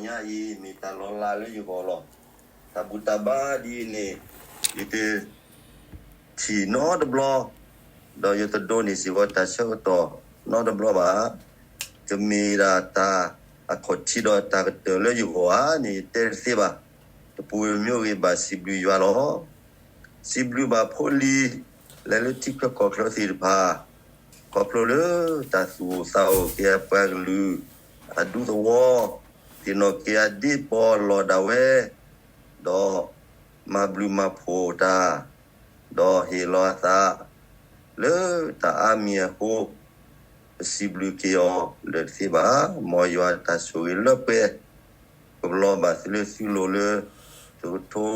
တနံၤညါအံၤ မ့ၢ်တၢ်လီၤလးလၢယဂီၢ်လီၤ. တၢ်ဘူၣ်တၢ်ဘါဒ်အံၤန့ၣ် ယတထံၣ်နီတဘျီ, ဒီးယတဒိးန့ၢ်စ့ၢ်ကီးတၢ်ဆၢကတီၢ်နီတဘျီဘၣ်. ကမ့ၢ်ဒၣ်တၢ်အခီၣ်ထံးဒီးတၢ်ကတၢၢ်လၢယဂီၢ်ဧါန့ၣ် ယတဲတသ့ဘၣ်. တပူၤတမျိုးဂ့ၤ ဘၣ်စံးဘျုးယွၤလီၤ. စံးဘျုးဘၣ်ဖိလံၤ လဲၤလၢထံချၢကီၢ်ချၢသ့ၣ်တဖၣ် ခီဖျိလၢတၢ်သူၣ်အိၣ်သးအိၣ်က့ၤအပှၤကလုာ် အဒူသဝီ သ့ၣ်နီၣ်က့ၤအဒ့ပီၣ်လီၢ်ဒၣ်ဝဲ, ဒီးမၤဘျုးမၤဖှိၣ်တၢ်, ဒီးဟ့ၣ်လီၤအသး လၢတၢ်အါမံၤအဃိ ပစံးဘျုးက့ၤအီၤလၢာ်တသ့ဘၣ်. မ်ယွၤတၢ်ဆိၣ်ဂ့ၤလၢပှဲၤ ကလီၤဘၣ်သုလၢသုလိၤလၢ တကထိ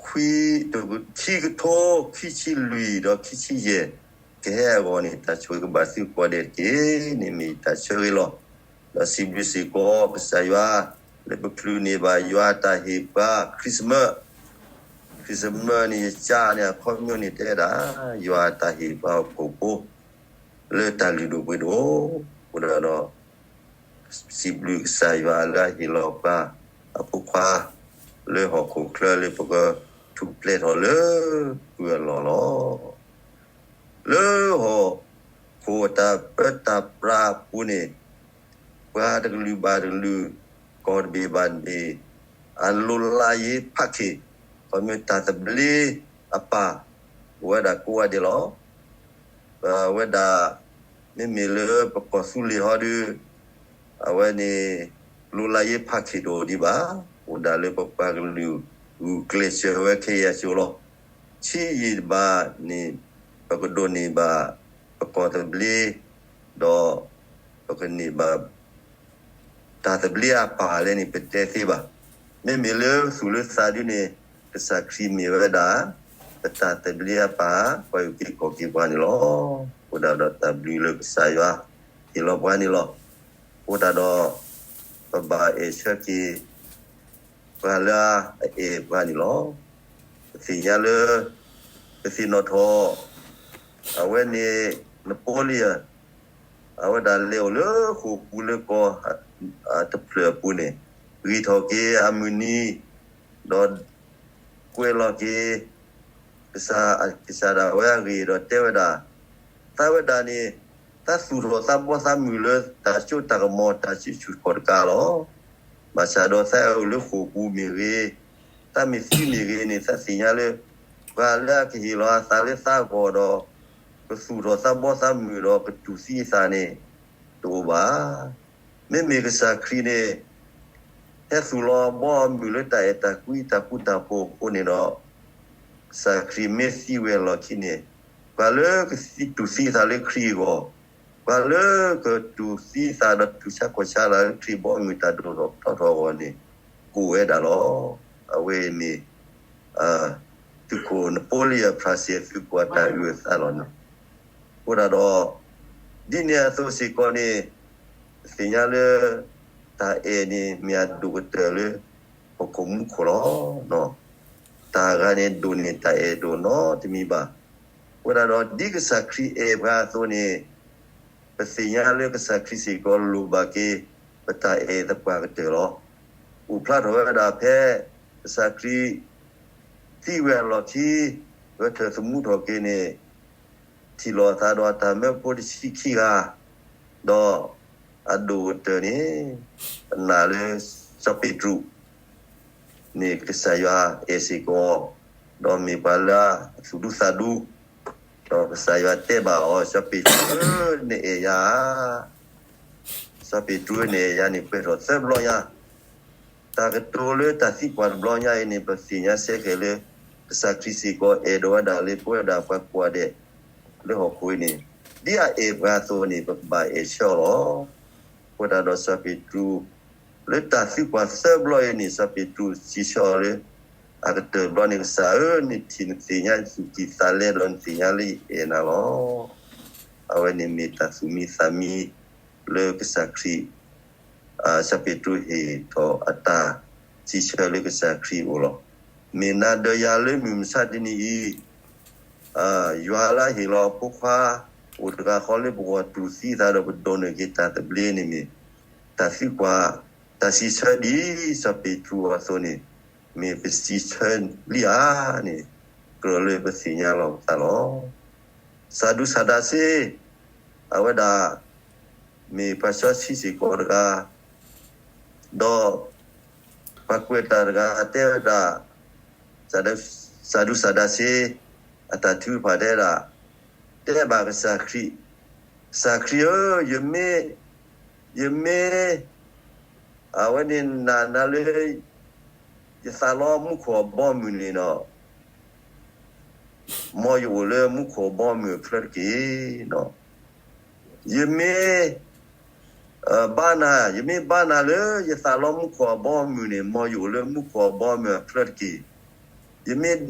ခွံ, ခံကထိ ခံဆံလွံၢ် ဒီးခံဆံယဲၢ် ကဟဲအဂီၢ်န့ၣ် တၢ်ဆိၣ်ဂ့ၤကဘၣ်သုကိးဂၤဒဲးတက့ၢ်န့ၣ် မ့ၢ်ယတၢ်ဆၢဂ့ၤလီၤ. ဒီးစံးဘျုးစ့ၢ်ကီးကစၢ်ယွၤ လၢပချုးန့ၢ်ဘၣ်ယွၤအတၢ်ဟ့ၣ်ပှၤ Christmas, Christmas န့ၣ် ယကါန့ၣ် အခီပညီန့ၣ်တဲဒၣ် ယွၤအတၢ်ဟ့ၣ်ပှၤဟီၣ်ခိၣ်ဖိ လၢတၢ်လုၢ်ဒိၣ်ပှ့ၤဒိၣ်, အဃိဒီး စံးဘျုးကစၢ်ယွၤလၢအဟ့ၣ်လီၤပှၤအဖိခွါ လၢဟီၣ်ခိၣ်ချၢလၢပကထူၣ်ဖျဲးထီၣ်လၢပုၢ်အလီၢ်လီၤ. လၢဟီၣ်ခိၣ်အတၢ်ပၢတၢ်ပြးအပူၤန့ၣ် ပှၤတကလုာ်ဘၣ်တကလုာ် ကီၢ်တဘ့ၣ်ဘၣ်တဘ့ၣ် အလိၤလးယ့ဖးခ့ၣ် ခီမ့ၢ်တၢ်သဘျ့အပၢ် အိၣ်ဝဲဒၣ်ကိးဂၤဒဲးလီၤ. အဝဲဒၣ် မ့မ့ၢ်လၢပကီၢ်သူလ့ၤဟီဒီး အဝဲန့ၣ် လိၤလးယ့ဖးခ့ၣ်တအိၣ်ဒံးဘၣ်, အိၣ်ဒၣ်လၢပပှၤကလုာ်ဂုာ်ကျဲးစၢးဝဲခဲအံၤအစိၤလီၤ. ဆံးယံာ်တဘၣ်န့ၣ် ပကဒိးန့ၢ်ဘၣ် ပကီၢ်သဘျ့ ဒီး ပကန့ၢ်ဘၣ် တၢ်သဘျ့အပၢ်လဲၣ်န့ၣ် ပတဲသ့ဘၣ်. မ့မ့ၢ်လၢသူၣ်လၢသးဒုန့ၣ် ကစၢ်ခရံာ်မ့ၢ်ဝဲဒၣ် ပတၢ်သဘျ့အပၢ် ပှၤအုၣ်က့ၤခီၣ်က့ၤပှၤန့ၣ်လီၤ. အဃိဒၣ်ဒီးတၢ်ဘျုးလၢကစၢ်ယွၤ ဟ့ၣ်လီၤပှၤန့ၣ်လီၤ. အဃိဒၣ်ဒီး ပဘၣ်အဲၣ်ဆၢက့ၤ ပှၤလၢအအဲၣ်ပှၤန့ၣ်လီၤ. ပသ့ၣ်ညါလၢ ပသ့ၣ်နီၣ်ထီၣ် အဝဲန့ၣ် Napoleon အဝဲဒၣ်လဲၤအိၣ်လၢဃိာ်ပူၤလၢကီၢ်တဖျၢၣ်အပူၤန့ၣ် ဂံၢ်ထီၣ်က့ၤအမုၢ်နံၤ ဒီး ကွဲးလီၤက့ၤ ကစၢ်ဒၣ်ဝဲအဂ့ၢ်ဒီးတဲဝဲဒၣ်, သးဝဲဒၣ်န့ၣ် သးသူၣ်ထီၣ်သးဘီသးမုၢ်လၢတၢ်စိတၢ်ကမီၤတၢ်ဆံးဆူၣ်ခီၣ်တကးလီၤ. ဘၣ်ဆၣ်ဒီးသးအိၣ်လၢဃိာ်ပူၤမ့ၢ်ဂ့ၤ, သးမ့ၢ်သံမ့ၢ်ဂ့ၤန့ၣ် သးသ့ၣ်ညါလၢ ပှၤလၢအကဟ့ၣ်လီၤအသးလၢသးအဂီၢ်ဒီး ကသူၣ်ထီၣ်သးဘီသးမုၢ်ဒီးကတူၢ်သံအသးန့ၣ် တအိၣ်ဘၣ်. မ့မ့ၢ်ကစၢ်ခရံာ်န့ၣ် ဟဲသူၣ်လီၤဘီအမုၢ်လၢတၢ်အဲၣ်တၢ်ကွံတၢ်ဃူတၢ်ဖိးအဃိန့ၣ်ဒီး ကစၢ်ခရံာ်မ့ၢ်သံဝဲအလီၢ်ခံန့ၣ် ပှၤလၢကတူၢ်သံအသးလၢခရံာ်အဂီၢ်, ပှၤလၢကတူၢ်သံအသးဒီးတူၢ်ဆါခီၣ်ဆါလၢခရံာ်ဘီအမုၢ်တၢ်ဒိၣ်ထီၣ်ထီထီၣ်အဂီၢ်န့ၣ် ကအိၣ်ဝဲဒၣ်လီၤ. အဝဲအံၤမ့ၢ် သုးခိၣ် Napoleon ဖရၣ်စဲးသုးခိၣ်အတၢ်အုၣ်အသးလီၤန့ၣ်. အဃိဒၣ်ဒီး ဒ်န့ၣ်အသိးစ့ၢ်ကီးန့ၣ် ပသ့ၣ်ညါလၢ တၢ်အဲၣ်န့ၣ်မ့ၢ်အဒိၣ်ကတၢၢ်လၢ ဟီၣ်ခိၣ်မူခိၣ်လီၤ. တၢ်ဂၤန့ၣ်ဒိၣ်န့ၢ်တၢ်အဲၣ်ဒိၣ်နီတမံၤဘၣ်. အဃိဒၣ်ဒီး ဒ်ကစၢ်ခရံာ်အဲၣ်ပှၤအသိးန့ၣ် ပသ့ၣ်ညါလၢကစၢ်ခရံာ်စ့ၢ်ကီးလိၣ်ဘၣ်က့ၤ ပတၢ်အဲၣ်သပှၢ်ကတၢၢ်လီၤ. အိၣ်ဖျါထီၣ်ဝဲဒၣ်ဖဲ ကစၢ်ခရံာ် သံဝဲအလီၢ်ခံ ဂဲၤထၢၣ်သမူထီၣ်က့ၤန့ၣ် ထံၣ်လိာ်အသးဒီးတၢ်မၢဖိတဆံခံဂၤ ဒီးအဒိၣ်ကတၢၢ်န့ၣ် ပနာ်လၢ စီၤပ့းတရူး န့ၣ်ကစၢ်ယွၤအဲၣ်စ့ၢ်ကီး ဒီးမ့ၢ်ပှၤလၢအသူၣ်ဒူသးဒူ ဒီးကစၢ်ယွၤတဲဘၣ်အီၤ စီၤပ့းတရူးဧၢ နအဲၣ်ယၤဧါ. စီၤပ့းတရူးဧၢ နအဲၣ်ယၤန့ၣ် ကွဲးထီၣ်သၢဘျီညါ. တၢ်ကတိၤလၢတၢ်သံကွၢ်တဘျီညါအံၤန့ၣ် ပသ့ၣ်ညါစ့ၢ်ကီးလၢ ကစၢ်ခရံာ်စ့ၢ်ကီးအဲၣ်ဒိးဝဲဒၣ်လၢပဝဲဒၣ်ပှၤကိးဂၤဒဲး လၢဟီၣ်ခိၣ်အံၤန့ၣ် ဒ်အအဲၣ်ပှၤအသိးန့ၣ် ပကဘၣ်အဲၣ်ဆၢအီၤလီၤ. အဃိဒၣ်ဒီးစီၤပ့းတရူး လၢတၢ်သံကွၢ်သၢဘျီအံၤန့ၣ် စီၤပ့းတရူးစံးဆၢအီၤလၢ အကတၢၢ်ဘျီန့ၣ် ကစၢ်ဧၢ နထံၣ်နသ့ၣ်ညါနသူၣ်ကံၢ်သးလဲဒီးနသ့ၣ်ညါလၢယအဲၣ်နၤလီၤ. အဝဲန့ၣ်မ့ၢ်တၢ်သူၣ်မံသးမံလၢကစၢ်ခရံာ် စီၤပ့းတရူးဟ့ၣ်ထီၣ်အတၢ်စံးဆၢလၢကစၢ်ခရံာ်အအိၣ်လီၤ. မ့ၢ်နၤဒီးယၤလၢမုၢ်မဆါတနံၤအံၤ ယွၤလၢအဟ့ၣ်လီၤအဖိခွါ အိၣ်တဂၤဃီလၢပဂီၢ်တူၢ်သံအသးဒီးပဒိးန့ၢ်က့ၤတၢ်သဘျ့န့ၣ်မ့ၢ် တၢ်သံကွၢ် တၢ်စံးဆၢဒ်စီၤပ့းတရူးအသိးန့ၣ်, မ့ၢ်ပစံးဆၢလံဧါန့ၣ်, ကြၢးလၢပသ့ၣ်ညါလီၤပသးလီၤ. စၤဒူၤစၤဒၤစ့, အဝဲဒၣ် မ့ၢ်ပှၤစီဆှံစ့ၢ်ကီးတဂၤ, ဒီး ပှၤကွဲးတၢ်တဂၤတဲဝဲဒၣ်, စၤဒူၤစၤဒၤစ့ အတၢ်ထုကဖၣ်တဲဒၣ်, တဲဘၣ်ကစၢ်ခရံာ်, ကစၢ်ခရံာ်ဧၢ, ယမ့ၢ်, ယမ့ၢ်, အဝဲန့ၣ်နာ်နၤလၢ ယသးလီမူခိၣ်အဘီအမုၢ်န့ၣ်ဒီး, မ်ယအိၣ်လၢမူခိၣ်အဘီအမုၢ်အချၢတက့ၢ်. ယမ့ၢ် ဘါနၤ, ယမ့ၢ်ဘါနၤလၢယသးလီမူခိၣ်အဘီအမုၢ်န့ၣ်, မ်ယအိၣ်လၢမူခိၣ်အဘီအမုၢ်အချၢတက့ၢ်. ယမ့ၢ်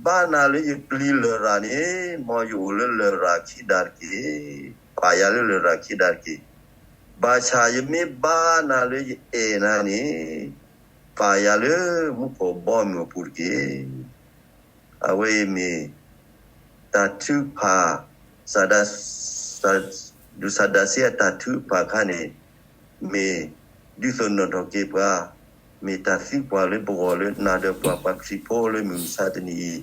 ဘါနၤလၢယပျံၤလရာ်န့ၣ်, မ်ယအိၣ်လၢလရာ်ခံဒၣ်တက့ၢ်. ပာ်ယၤလၢလရာ်ခံဒၣ်တက့ၢ်. ဘၣ်ဆၣ်ယမ့ၢ်ဘါနၤလၢယအဲၣ်နၤန့ၣ်, ပာ်ယၤလၢမူခိၣ်အဘီအမုၢ်အပူၤတက့ၢ်. အဝဲအံၤမ့ၢ် တၢ်ထုကဖၣ်, စၤဒၤ, စၤဒူၤစၤဒၤစ့အတၢ်ထုကဖၣ်အခါန့ၣ်, မ့ၢ်ဒုးသန့ၤထီၣ်က့ၤပှၤ, မ့ၢ်တၢ်သံကွၢ်လၢပဂီၢ်လၢနၤဒီးပှၤပှၤခရံာ်ဖိလၢမုၢ်မဆါတနံၤအံ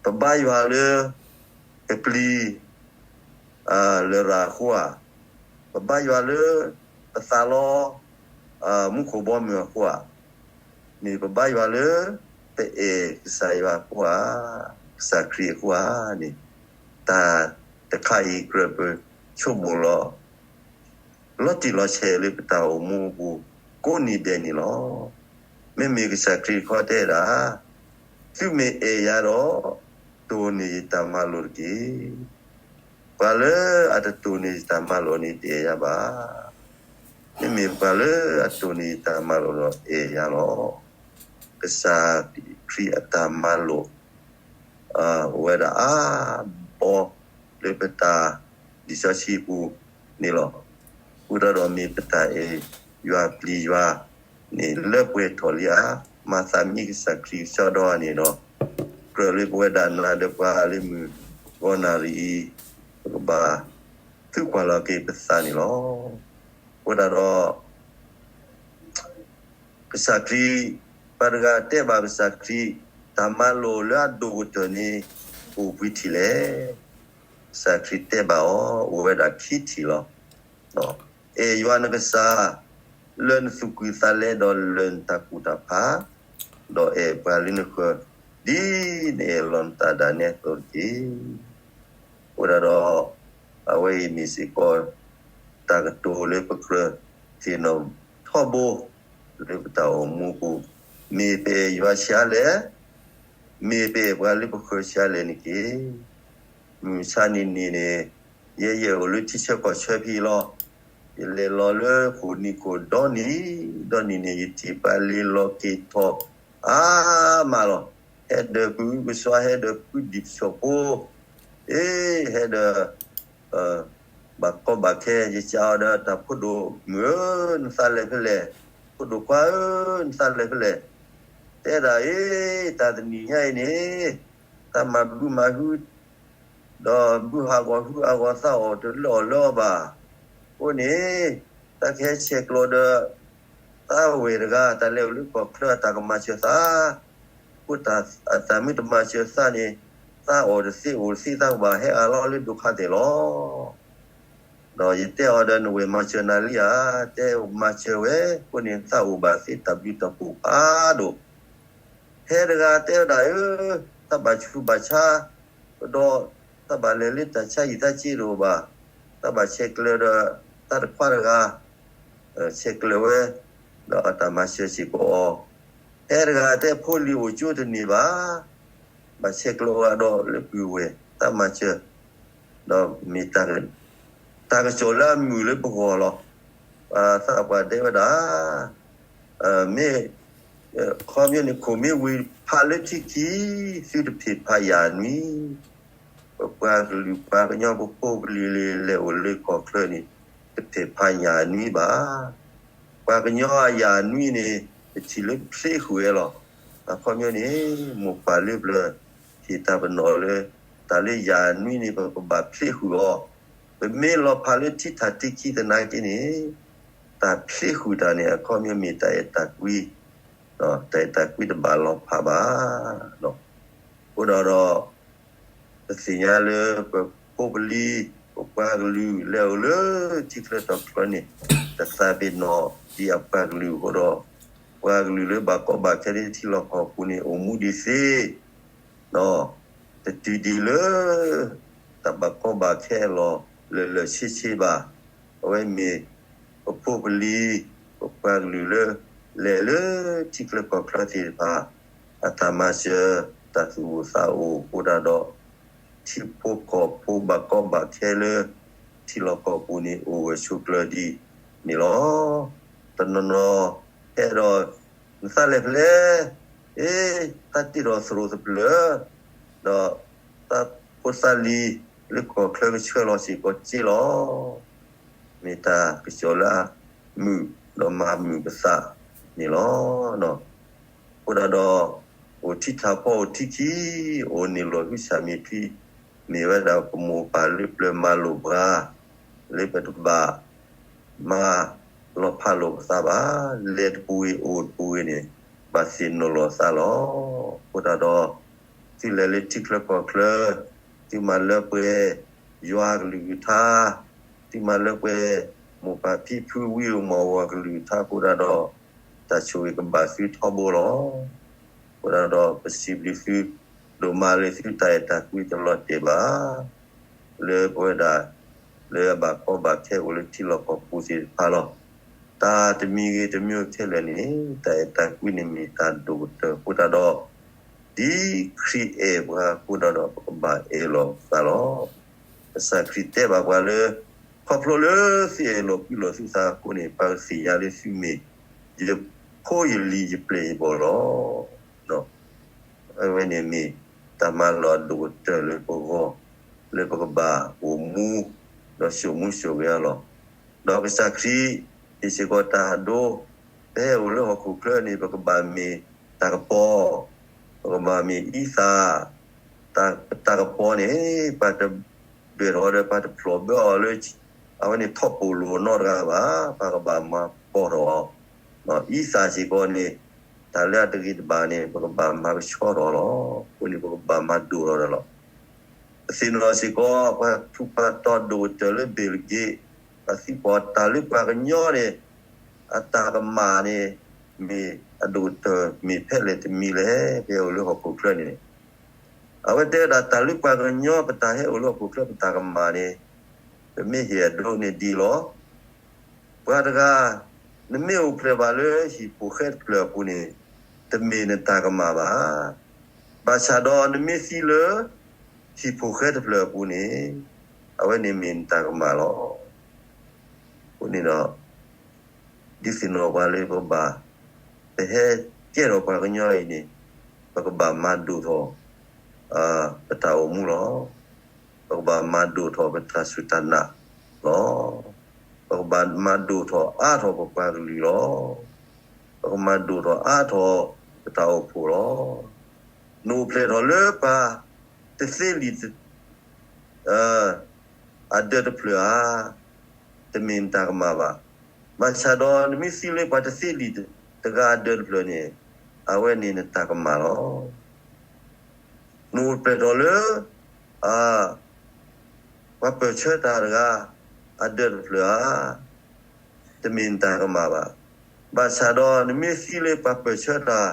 ၤ, ပဘါယွၤလၢ ကပျံၤ လရာ်အဃိဧါ, ပဘါယွၤလၢ ပသးလီ မူခိၣ်ဘီမုၢ်အဃိဧါ, မ့ၢ်ပဘါယွၤလၢ ပအဲၣ်ကစၢ်ယွၤအဃိဧါ, ကစၢ်ခရံာ်အဃိဧါန့ၣ်, တၢ်တခါအံၤကြၢးပဆိကမိၣ်လီၤ လီၤတံၢ်လီၤဆဲးလၢပတၢ်အိၣ်မူအပူၤ ကိးနံၤဒဲးန့ၣ်လီၤ. မ့မ့ၢ်ကစၢ်ခရံာ်တခီတဲဒၣ်, သုမ့ၢ်အဲၣ်ယၤဒီး တိၢ်န့ၢ်ယတၢ်မၤလိာ်တက့ၢ်. ပှၤလၢအတတိၢ်န့ၢ်ယတၢ်မၤလိာ်န့ၣ် တအဲၣ်ယၤဘၣ်. မ့မ့ၢ်ပှၤလၢအတိၢ်န့ၢ်ယတၢ်မၤလိာ်ဒီးအဲၣ်ယၤလီၤ. ကစၢ်ခရံာ်အတၢ်မၤလိာ် အိၣ်ဝဲဒၣ်အါဘီ လၢပတၢ်လံာ်စီဆှံအပူၤန့ၣ်လီၤ. အဃိသတးဒီးမ့ၢ်ပတၢ်အဲၣ်ယွၤပျံၤယွၤန့ၣ် လၢပှဲၤထီၣ်လံဧါ, မၤသးမံကစၢ်ခရံာ်ကစီဒီန့ၣ်ဒီး, ကြၢးလၢပဝဲဒၣ်နၤဒီးပှၤလၢမုၢ်ဂီၤနၣ်ရံၣ်အံၤ, ပကဘၣ်သံကွၢ်လီၤက့ၤပသးန့ၣ်လီၤ. အဃိသတးဒီး ကစၢ်ခရံာ်, ပှၤတဂၤတဲဘၣ်ကစၢ်ခရံာ်, တၢ်မၤလိာ်လၢအဒိၣ်ကတၢၢ်န့ၣ် အိၣ်ပှဲၤထံၣ်လဲၣ်. ကစၢ်ခရံာ်တဲဘၣ်အီၤ, အိၣ်ဝဲဒၣ်ခံထံၣ်လီၤ. အဲၣ်ယွၤနကစၢ် လၢနသူၣ်ကံၢ်သးလဲဒီးလၢနတၢ်ကူၣ်တၢ်ဖး, ဒီးအဲၣ်ပှၤလၢနဃၢၤ ဒ်နအဲၣ်လီၤနသးဒၣ်နဲအသိးတက့ၢ်. အဃိသတးဒီး အဝဲအံၤမ့ၢ်စ့ၢ်ကီး တၢ်ကတိၤလၢပကြၢးသ့ၣ်နီၣ်ထီဘိ လၢပတၢ်အိၣ်မူအပူၤ, မ့ၢ်ပအဲၣ်ယွၤဆံးအါလဲၣ်, မ့ၢ်ပအဲၣ်ပှၤလၢပဃၢၤဆံးအါလဲၣ်န့ၣ်တက့ၢ်. မုၢ်မဆါနံၤန့ၣ်န့ၣ်, ယဲယအိၣ်လၢထံဆၢကီၢ်ဆၢဖဲအံၤလီၤ. ယလဲၤလီၤလၢဃိာ်နံၤခိၣ်ဒီနံၤ, ဒီနံၤန့ၣ် ယထံၣ်ပှၤလ့ၤလီၤက့ၤထီၣ်အါမးလီၤ. ဟဲဒီးဖုကစွါ, ဟဲဒီးဖုဒံၣ်ပဆီၣ်ဖိ, အ့, ဟဲဒီး ဘၣ်ကီဘၣ်ခဲ, ယစံးအီၤဒီး တၢ်ဖိဒိၣ်မုၣ်ဧၢ, နသးလဲၤဖဲလဲၣ်, ဖိဒိၣ်ခွါဧၢ, နသးလဲၤဖဲလဲၣ်. တဲဒၣ်အ့, တၢ်တနံၤညါအံၤန့ၣ် သးမၤဘုမၤဟု ဒီးဘုဟးဂီၤဟုဟးဂီၤသးအီၣ်တလၢအီၣ်လၢအီဘၣ်. အဃိန့ၣ် သးကဟဲဆဲးကျိးဒီး သးဝဲၢ်တဂၤ တၢ်လဲၤအိၣ်လၢကီၢ်ချၢအတၢ်ကမၤစၢၤသး, အဃိသးမ့ၢ်တမၤစၢၤသးန့ၣ် သးအီၣ်တသ့အိၣ်တသ့ သးကဘၣ်ဟဲအါလီၤလၢဒိခါသဲးလီၤ. ဒီးယတဲအီၤဒီး နဝဲၢ်မၤစၢၤနၤလံဧါ, တဲမၤစၢၤဝဲ, အဃိန့ၣ် သးအိၣ်ဘၣ်သ့တၢ်ဘျုးတၢ်ဖှိၣ်ဖးဒိၣ်. ဟဲတဂၤတဲဝဲဒၣ်ဧၢ, သးဘၣ်ဆူးဘၣ်ဆါ, ဒီး သးဘၣ်လဲၤလၢတၢ်ဆါဟံၣ်သးစ့တအိၣ်ဘၣ်, သးဘၣ်ဆဲးကျၢဒီး သးတခွါတဂၤ ဆဲးကျၢဝဲ, ဒီးအတၢ်မၤစၢၤစ့ၢ်ကီးအီၤ. ဟဲတဂၤတဲဖိလံၤအိၣ်ကၠိတန့ၢ်ဘၣ်, ဘၣ်ဆဲးကျၢဝဲဒီးလၢပုၢ်ဝဲၢ် သးမၤစၢၤ, ဒီးမ့ၢ် တၢ်ကစီၣ်လၢအမုာ်လၢပဂီၢ်လီၤ. သးပှၢ်တဲဝဲဒၣ်, မ့ၢ် ခီပညီန့ၣ် ခိၣ်မ့ၢ်ဝံၤဖးလၢထံခံ, သုတဖံးဖးယၣ်နွံ, ပပှၤကလုာ်ပှၤကညီပဖိပလံၤလံၤလဲၤအိၣ်လၢကီၢ်ချၢန့ၣ် တဖံးဖးယၣ်နွံဘၣ်. ပှၤကညီအယၣ်နွံန့ၣ် ပထံၣ်လၢဖျ့ဃုာ်ဝဲလီၤ. အခီပညီန့ၣ် မိၢ်ပၢ်လၢပျၢၤ ဟ့ၣ်တၢ်ပနီၣ်လၢ တၢ်လၢယၣ်နွံန့ၣ် ပကဘၣ်ဖျ့ဃုာ်အီၤ, ပမ့ၢ်လီၤဖးလၢထံထးတံခံသနာ်က့န့ၣ်, တ တၢ်ဖျ့ဃုာ်တၢ်န့ၣ် အခီပညီမ့ၢ်တၢ်အဲၣ်တၢ်ကွံ, တၢ်အဲၣ်တၢ်ကွံတဘၣ်လီၤဖးဘၣ်. အဃိဒီး ပသ့ၣ်ညါလၢပဖိပလံၤ ပပှၤကလုာ်လၢအအိၣ်လၢထံချၢကီၢ်ချၢန့ၣ် တသးပ့ၤနီၣ်ဒ်အပှၤကလုာ်အဃိဒီး ပှၤကလုာ်လၢဘၣ်ကီဘၣ်ခဲလၢထံလီၢ်ကီၢ်ပူၤန့ၣ် အိၣ်မူဒံးသ့ တတုၤဒံးလၢ တၢ်ဘၣ်ကီဘၣ်ခဲအလီၢ်လၢာ်လၢာ်ဆ့ဆ့ဘၣ်. အဝဲမ့ၢ် ပဖိပလံၤ ပပှၤကလုာ်လၢ လဲၤလၢထံချၢကီၢ်ချၢသ့ၣ်တဖၣ် အတၢ်မၤစၢၤ တၢ်သူၣ်အိၣ်သးအိၣ်အဃိဒၣ်ဒီး ထံဖိကီၢ်ဖိဘၣ်ကီဘၣ်ခဲလၢ ထံလီၢ်ကီၢ်ပူၤန့ၣ် အိၣ်ဂၢၢ်ဆိးကျၢၤဒ်န့ၣ်လီၤ. တနီၤနီၤဟဲဒီး နသးလဲၤဖဲလဲၣ်, အ့ သးတ့ၢ်ဒီးသရိာ်သပျၢၤ, ဒီးသးဖိသးလံၤလၢကီၢ်ချၢကဆှၢလီၤစ့ၢ်ကီးစ့လီၤ. မ့ၢ်တၢ်ကစီၣ်လၢအမုာ်ဒီးမၤမုာ်ပသးန့ၣ်လီၤ. အဃိဒၣ်ဒီး အိၣ်ထံထးဖီအိၣ်ထံခံ, အိၣ်န့ၣ်လီၤဟုၣ်ဆၣ်မ့ၢ်ထွံ, မ့ၢ်ဝဲဒၣ်ပမိၢ်ပၢ်လၢပျၢၤမၤလိာ်ပှၤ လၢပတဘၣ် မၤလီၤဖးလိာ်ပသးဘၣ်. လဲၤတပူၤဂ့ၤ အိၣ်တပူၤဂ့ၤန့ၣ် ဘၣ်သ့ၣ်နီၣ်လီၤသးလီၤ. အဃိဒၣ်ဒီး သုလဲၤလၢထံချၢကီၢ်ချၢ, သုမၤလၢပှဲၤယွၤကလုၢ်ကထါ, သုမၤလၢပှဲၤ မိၢ်ပၢ်ဖံဖုဝံဧိၤမီၢ်ဝၤကလုၢ်ကထါအဃိဒၣ်ဒီး တၢ်ဆိၣ်ဂ့ၤကဘၣ်သုထီဘိလီၤ. အဃိဒၣ်ဒီး ပစံးဘျုးသု ဒိၣ်မးလၢသုတၢ်အဲၣ်တၢ်ကွံတလီၤတဲာ်ဘၣ် လၢပဝဲဒၣ် လၢအဘၣ်ကီဘၣ်ခဲအိၣ်လၢထံလီၢ်ကီၢ်ပူၤသ့ၣ်တဖၣ်လီၤ. တၢ်တမံၤဂ့ၤတမံၤဂ့ၤခဲလၢာ်န့ၣ် တၢ်အဲၣ်တၢ်ကွံန့ၣ်မ့ၢ်တၢ်ဒိၣ်ကတၢၢ်အဃိဒၣ်ဒီး ဒ်ခရံာ်အဲၣ်ပှၤအဃိဒၣ်ဒီး ပကဘၣ်အဲၣ်လီၤပသးလီၤ. ကစၢ်ခရံာ်တဲဘၣ်ပှၤလၢ ခီဖျိလၢသုအဲၣ်လီၤကွံလီၤသုသးအဃိန့ၣ် ပှၤကသ့ၣ်ညါလၢသုမ့ၢ် ယဖိယလံၤယပျဲၢ်ယဘီၣ်လီၤ. အဝဲန့ၣ်မ့ၢ်တၢ်မၤလီၢ်အဒိၣ်ကတၢၢ်လၢပဂီၢ် လၢပကဘၣ်အိၣ်မူ ဒီးစိာ်မူစိာ်ဂဲၤအလီၢ်. ဒီးကစၢ်ခရံာ် ဟ့ၣ်စ့ၢ်ကီးတၢ်အဒိ ပဟဲအိၣ်လၢဟီၣ်ခိၣ်ချၢန့ၣ် ပကဘၣ်မ့ၢ်တၢ်ကပီၤ, ပကဘၣ်မ့ၢ်အံသၣ်, တၢ်ကပီၤန့ၣ် ပှၤတဒွဲၣ်ထီၣ်ဒီးပှၤတဖျိၣ်ဘၢအီၤလၢ အဝဲန့ၣ်ထီၣ်ပိာ်လိာ်နီတဂၤဘၣ်, ပှၤကဘၣ်မၤပီၤထီၣ်အီၤ. အံသၣ်စ့ၢ်ကီးန့ၣ် တၢ်လၢအတဂ့ၤတဘၣ်န့ၣ် ပကဘၣ်မၤကဆှီထီၣ်လီၤ. အဃိန့ၣ် ပကဘၣ်မၤဒိၣ်ထီၣ်ဒီးလီၤ. ပသ့ၣ်နီၣ်စ့ၢ်ကီး ပှၤထူးပှၤတီၤဒိၣ်ကတၢၢ်လၢဘ့ၣ်လက့ၣ် ပှၤသံကွၢ်တၢ်လၢပှၤကညီန့ၣ် အတၢ်ကမၣ်န့ၣ် မ့ၢ်အဒိၣ်ကတၢၢ်မ့ၢ်ဖဲလဲၣ်တမံၤလဲၣ် ပဟဲအိၣ်လၢဟီၣ်ခိၣ်ချၢန့ၣ်. အဝဲတဲဝဲဒၣ်တၢ်လၢပှၤကညီ ပတၢ်ဟဲအိၣ်လၢဟီၣ်ခိၣ်ချၢပတၢ်ကမၣ်န့ၣ် ပမ့ၢ်ဟ့ၣ်အဒိန့ၣ်ဒ်လီၤ. ပှၤတဂၤ နမ့ၢ်အိၣ်ဖျဲၣ်ဘၣ်လၢဟံၣ်ဖိဃဲတဖျၢၣ်အပူၤန့ၣ် တမ့ၢ်နတၢ်ကမၣ်ဘၣ်. ဘၣ်ဆၣ်ဒီးနမ့ၢ်သံလၢ ဟံၣ်ဖိဃဲတဖျၢၣ်အပူၤန့ၣ် အဝဲန့ၣ်မ့ၢ်နတၢ်ကမၣ်လီၤ. အဃိန့ၣ်ဒီး ဒုးသ့ၣ်နီၣ်ပှၤလၢပဘၣ် ပဟဲကဲထီၣ်ပှၤကညီအံၤန့ၣ် ပကဘၣ်မၤဒိၣ်ထီၣ် ပတၢ်အိၣ်မူလီၤ. ပကဘၣ်မၤဒိၣ်ထီၣ်ပတၢ်စူၢ်တၢ်နာ်လီၤ. ပကဘၣ်မၤဒိၣ်ထီၣ်အါထီၣ်ပပှၤကလုာ်လီၤ. ပကမၤဒိၣ်ထီၣ်အါထီၣ်ပတၢ်အိၣ်ဖှိၣ်လီၤ. နအိၣ်ဖျဲၣ်ထီၣ်လၢပှၤတသ့လံာ် အဒၢးတဖျၢၣ်ဧါ, တမ့ၢ်နတၢ်ကမၣ်ဘၣ်. ဘၣ်ဆၣ်ဒီးနမ့ၢ်သံလၢပှၤတသ့လံာ်တဂၤအဒၢးတဖျၢၣ်န့ၣ် အဝဲန့ၣ်နတၢ်ကမၣ်လီၤ. နအိၣ်ဖျဲၣ်ထီၣ်လၢ ပှၤပၢၢ်ဆၢတၢ်တဂၤ အဒၢးတဖျၢၣ်ဧါ, တမ့ၢ်နတၢ်ကမၣ်ဘၣ်. ဘၣ်ဆၣ်ဒီးနမ့ၢ်သံလၢပှၤပၢၢ်ဆၢတၢ်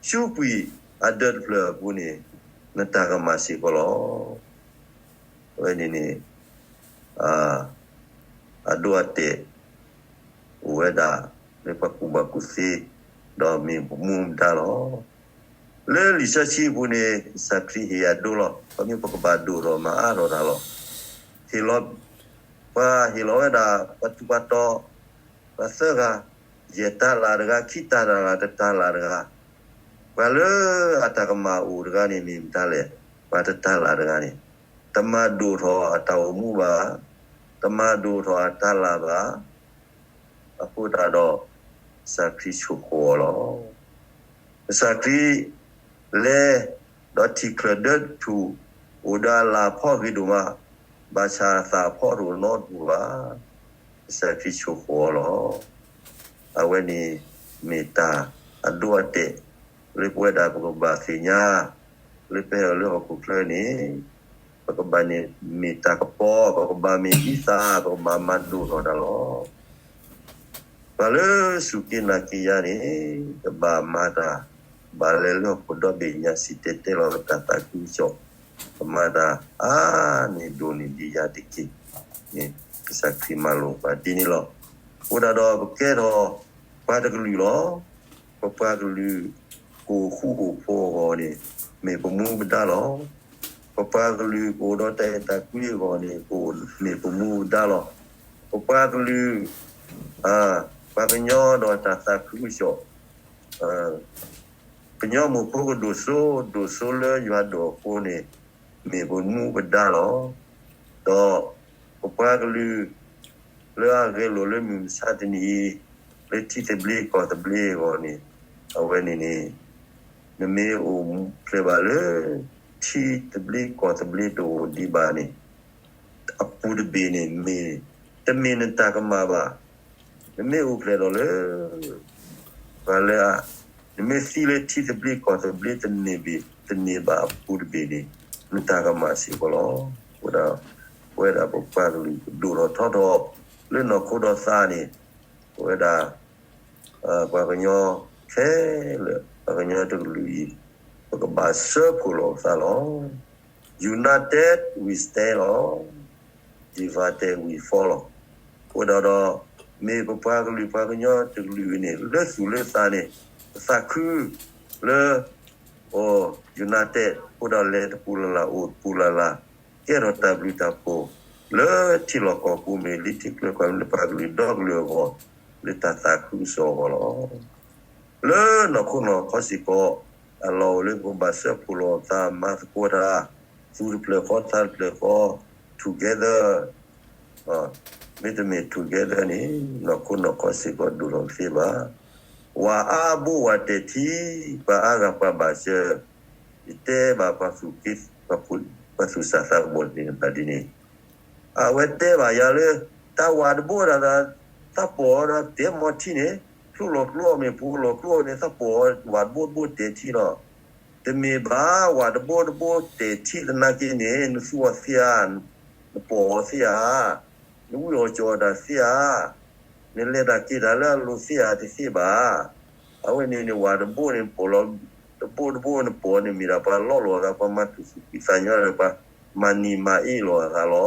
ဆူကွံာ်အဒၢးတဖျၢၣ်အပူၤန့ၣ် နတၢ်ကမၣ်စ့ၢ်ကီးလီၤ. အဝဲန့ၣ်န့ၣ် အဒိအတဲာ် အိၣ်ဝဲဒၣ်လၢပှၤကူၣ်ဘၣ်ကူၣ်သ့ ဒီးမ့ၢ်ပမူပဒါလီၤ. လၢလံာ်စီဆှံအပူၤန့ၣ် ကစၢ်ခရံာ်ဟ့ၣ်အဒိလီၤ. ခီဖျိပကဘၣ်ဒိၣ်ထီၣ်မၤအါထီၣ်တၢ်လီၤ. ဟ့ၣ်လီၤ ပှၤဟ့ၣ်လီၤဝဲဒၣ် ပှၤထူးပှၤတီၤ ပှၤသၢဂၤ, ယဲၢ်တၤလၣ်တဂၤ, ခံတၤလၣ်, တတၤလၣ်တဂၤ, ပှၤလၢအတၢ်ကမၣ်အိၣ်တဂၤန့ၣ် မ့ၢ်မတၤလဲၣ်. ပှၤတတၤလၣ်တဂၤန့ၣ် တမၤဒိၣ်ထီၣ်အတၢ်အိၣ်မူဘၣ်, တမၤဒိၣ်ထီၣ်အတၤလၣ်ဘၣ်. အဃိသတးဒီး ကစၢ်ခရံာ်ဆိၣ်ဃီၤအီၤလီၤ. ကစၢ်ခရံာ် လဲၤ ဒီးထံၣ်ချၢၣ်ဒၢတထူၣ် အိၣ်ဒီးအလၣ်အဖီဂ့ၤဒိၣ်မး, ဘၣ်ဆၣ်အသၣ်အဖီတအိၣ်နီတပူၤဘၣ်. ကစၢ်ခရံာ်ဆိၣ်ဃီၤအီၤလီၤ. အဝဲန့ၣ်မ့ၢ်တၢ်အဒိအတဲာ် လၢပဝဲဒၣ်ပကဘၣ်သ့ၣ်ညါ လၢပဟဲလၢဟီၣ်ခိၣ်ချၢန့ၣ် ပကဘၣ်န့ၣ်မ့ၢ်တၢ်ကပီၤ ပကဘၣ်မ့ၢ်ဒ်သး ပကဘၣ်မၤဒိၣ်ထီၣ်တၢ်လီၤ. ပှၤလၢစူၢ်က့ၤနာ်က့ၤယၤန့ၣ် ကဘၣ်မၤတၢ် ဘၣ်လဲၤလၢဟီၣ်ခိၣ်ဒီဘ့ၣ်ညါ စံၣ်တဲၤတဲလီၤပတၢ်သးခုကစီၣ် ကမၤတၢ်အါန့ၢ်ဒိၣ်န့ၢ်ဒံးယၤတက့ၢ်န့ၣ် ကစၢ်ခရံာ်မၤလိာ်ပှၤဒ်န့ၣ်လီၤ. အဃိဒၣ်ဒီးပကဲထီၣ်ပှၤတကလုာ်လီၤ. ပပှၤကလုာ်ကအိၣ်ဃူအိၣ်ဖိးအဂီၢ်န့ၣ် မ့ၢ်ပမူပဒါလီၤ. ပပှၤကလုာ်ကအိၣ်ဒီးတၢ်အဲၣ်တၢ်ကွံအဂီၢ်န့ၣ် မ့ၢ်ပမူပဒါလီၤ. ပပှၤကလုာ် ပှၤကညီဒီးတၢ်သးခုကစီၣ် ကညီမိၢ်ဖိကဒိၣ်စိ ဒိၣ်စိလၢယွၤဒိၣ်အဃိန့ၣ် မ့ၢ်ပမူပဒါလီၤ. ဒီးပပှၤကလုာ် လၢအဂဲၤလိာ်လၢမုၢ်မဆါတနံၤအံၤ လၢထံသဘျ့ကီၢ်သဘျ့အဂီၢ်န့ၣ် အဝဲန့ၣ်န့ၣ် နမ့ၢ်အိၣ်ဖျဲၣ်ဘၣ်လၢ ထံသဘျ့ကီၢ်သဘျ့တအိၣ်ဒံးဘၣ်န့ၣ် အပူၤတဘ့ၣ်န့ၣ်မ့ၢ် တမ့ၢ်နတၢ်ကမၣ်ဘၣ်. နမ့ၢ်အိၣ်ဖျဲၣ်ဒီးလၢ ပှၤလၢ နမ့ၢ်သံလၢထံသဘျ့ကီၢ်သဘျ့တန့ၢ်ဘၣ် တန့ၢ်ဘၣ်အပူၤတဘ့ၣ်န့ၣ် နတၢ်ကမၣ်စ့ၢ်ကီးလီၤ. အဃိဒၣ် ပဝဲဒၣ်ပပှၤကလုာ်ကဒိၣ်ထီၣ်ထီထီၣ် လၢနီၢ်ခိဒီးသးန့ၣ် ပဝဲဒၣ် ပှၤကညီခဲလၢာ် ပှၤကညီတကလုာ်အံၤ ပကဘၣ်စၢဖှိၣ်လီၤပသးလီၤ. United we stand လီၤ. Divided we fall လီၤ. အဃိဒၣ်ဒီး မ့ၢ်ပပှၤကလုာ်ပှၤကညီတကလုာ်အံၤန့ၣ် လၢသူၣ်လၢသးန့ၣ် ပသးခုလၢ united အဃိဒၣ်လဲၤတပူၤလၢ်လၢ် အိၣ်တပူၤလၢ်လၢ် ကဲထီၣ်တၢ်ဘျုးတၢ်ဖှိၣ် လၢထံလီၢ်ကီၢ်ပူၤမ့ၢ် လၢထံချၢကီၢ်ပူၤ လၢပှၤကလုာ်ဒီကလုာ်အဂီၢ် လၢတၢ်သးခုကစီၣ်အဂီၢ်လီၤ. လၢနီၢ်ခိနီၢ်ခီစ့ၢ်ကီး အလီၢ်အိၣ်လၢပကဘၣ်စၢဖှိၣ်လီၤသး မၤသကိးတၢ် သူတဖျၢၣ်ဃီသးတဖျၢၣ်ဃီ together မ့တမ့ၢ် together န့ၣ် နီၢ်ခိနီၢ်ခီစ့ၢ်ကီးဒိၣ်ထီၣ်တသ့ဘၣ်. ဝၤအါဘိဝၤတဲာ်ထံ ပှၤအါဂၤပှၤဘၣ်စၢၤ ယတဲဘၣ်ပှၤသူၣ်က့ ပှၤသူၣ်စၢ်သးဘီၣ်သ့ၣ်တဖၣ်ဒ်န့ၣ် အဝဲတဲဘၣ်ယၤလၢ တၢ်ဝၤတဘိဒၣ် သးပီၢ်ဒီးတဲမီၤထံန့ၣ် ဖျိလီၤကျိအီၤမ့ၢ် ပူၤလီၤကျိအီၤန့ၣ် သးပီၢ်ဝၤတဘိတဘိတဲာ်ထံလီၤ. တမ့ၢ်ဘၣ် ဝၤတဘိတဘိတဲာ်ထံသနာ်က့န့ၣ် နသူအီၤသ့ဧါ, နပီၢ်အီၤသ့ဧါ, နဝံၢ်အီၣ်ကၠီအီၤတၢ်သ့ဧါ, နလဲၤတၢ်က့ၤတၢ်လၢအလိၤသ့ဧါ တသ့ဘၣ်. အဝဲန့ၣ်န့ၣ် ဝၤတဘိန့ၣ် ပီၢ်လီၤ တဘိတဘိနပီၢ်န့ၣ်မ့ၢ်ဒၣ်ပှၤလီလိာ်အသး ပှၤမၤတူၢ်သူၣ်ကံၢ်သးညီဒီး ပှၤမၤနံၤမၤအ့ၣ်လိာ်အသးလီၤ.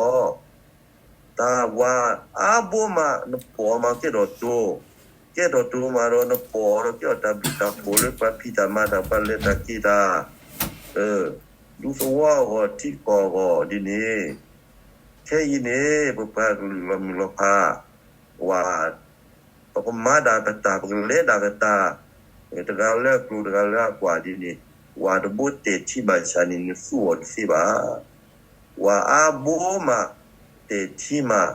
တၢ်ဝၤအါဘိမး နပီၢ်မးကဲထီၣ်တိၤ, ကဲထီၣ်တိၤမးဒီး နပီၢ်အီၤဒီး ကဲထီၣ်တၢ်ဘျုးတၢ်ဖှိၣ်လၢပှၤဖံးတၢ်မၤတၢ် ပှၤလဲၤတၢ်က့ၤတၢ် ဒူသဝီအဂီၢ် ထံကီၢ်အဂီၢ်ဒ်န့ၣ်, ခဲအံၤန့ၣ် ပပှၤကလုာ်လီၤမုၢ်လီၤဖး ဝၤ ပကမၤဒၣ်ပတၢ် ပကလဲၤဒၣ်ပတၢ်, တဂၤလၢအကျိၤ တဂၤလၢအကွၢ်ဒ်န့ၣ်, ဝၤတဘိတဲာ်ထံဘၣ်ဆၣ်န့ၣ် နသူအီၤတသ့ဘၣ်. ဝၤအါဘိမး တဲာ်ထံမး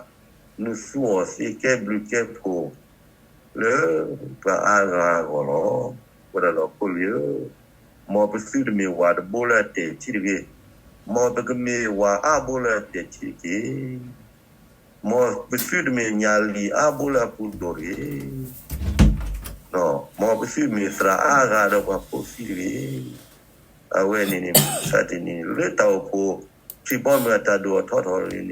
နသူအီၤသ့ ကဲဘျုးကဲဖှိၣ် လၢပှၤအါဂၤအဂီၢ်လီၤ. အဃိဒီးဒီးဖိလံၤဧၢ, မ်ပသုတမ့ၢ်ဝၤတဘိလၢအတဲာ်ထံတဂ့ၤ, မ်ပကမ့ၢ်ဝၤအါဘိလၢအတဲာ်ထံတက့ၢ်. မ်ပသုတမ့ၢ်ညၣ်လံၣ်အါဘိလၢအပူၤဒိၣ်တဂ့ၤ, မ်ပသုတမ့ၢ်သရၣ်အါဂၤဒီးပှၤဖိသံတဂ့ၤ. အဝဲန့ၣ်န့ၣ် မုၢ်မဆါတနံၤန့ၣ် လၢတၢ်အိၣ်ဖှိၣ် ခရံာ်ဘီမုၢ်အတၢ်ဒိၣ်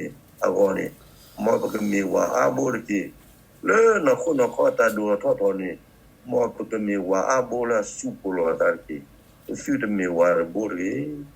ထီၣ်ထီထီၣ်န့ၣ် အဂီၢ်န့ၣ်, မ်ပကမ့ၢ်ဝၤအါဘိတက့ၢ်. လၢနီၢ်ခိနီၢ်ခီတၢ်ဒိၣ်ထီၣ်ထီထီၣ်န့ၣ်, မ်ပကမ့ၢ်ဝၤအါဘိလၢအစူးဖှိၣ်လီၤအသးတက့ၢ်. ပသုတမ့ၢ်ဝၤတဘိတဂ့ၤ,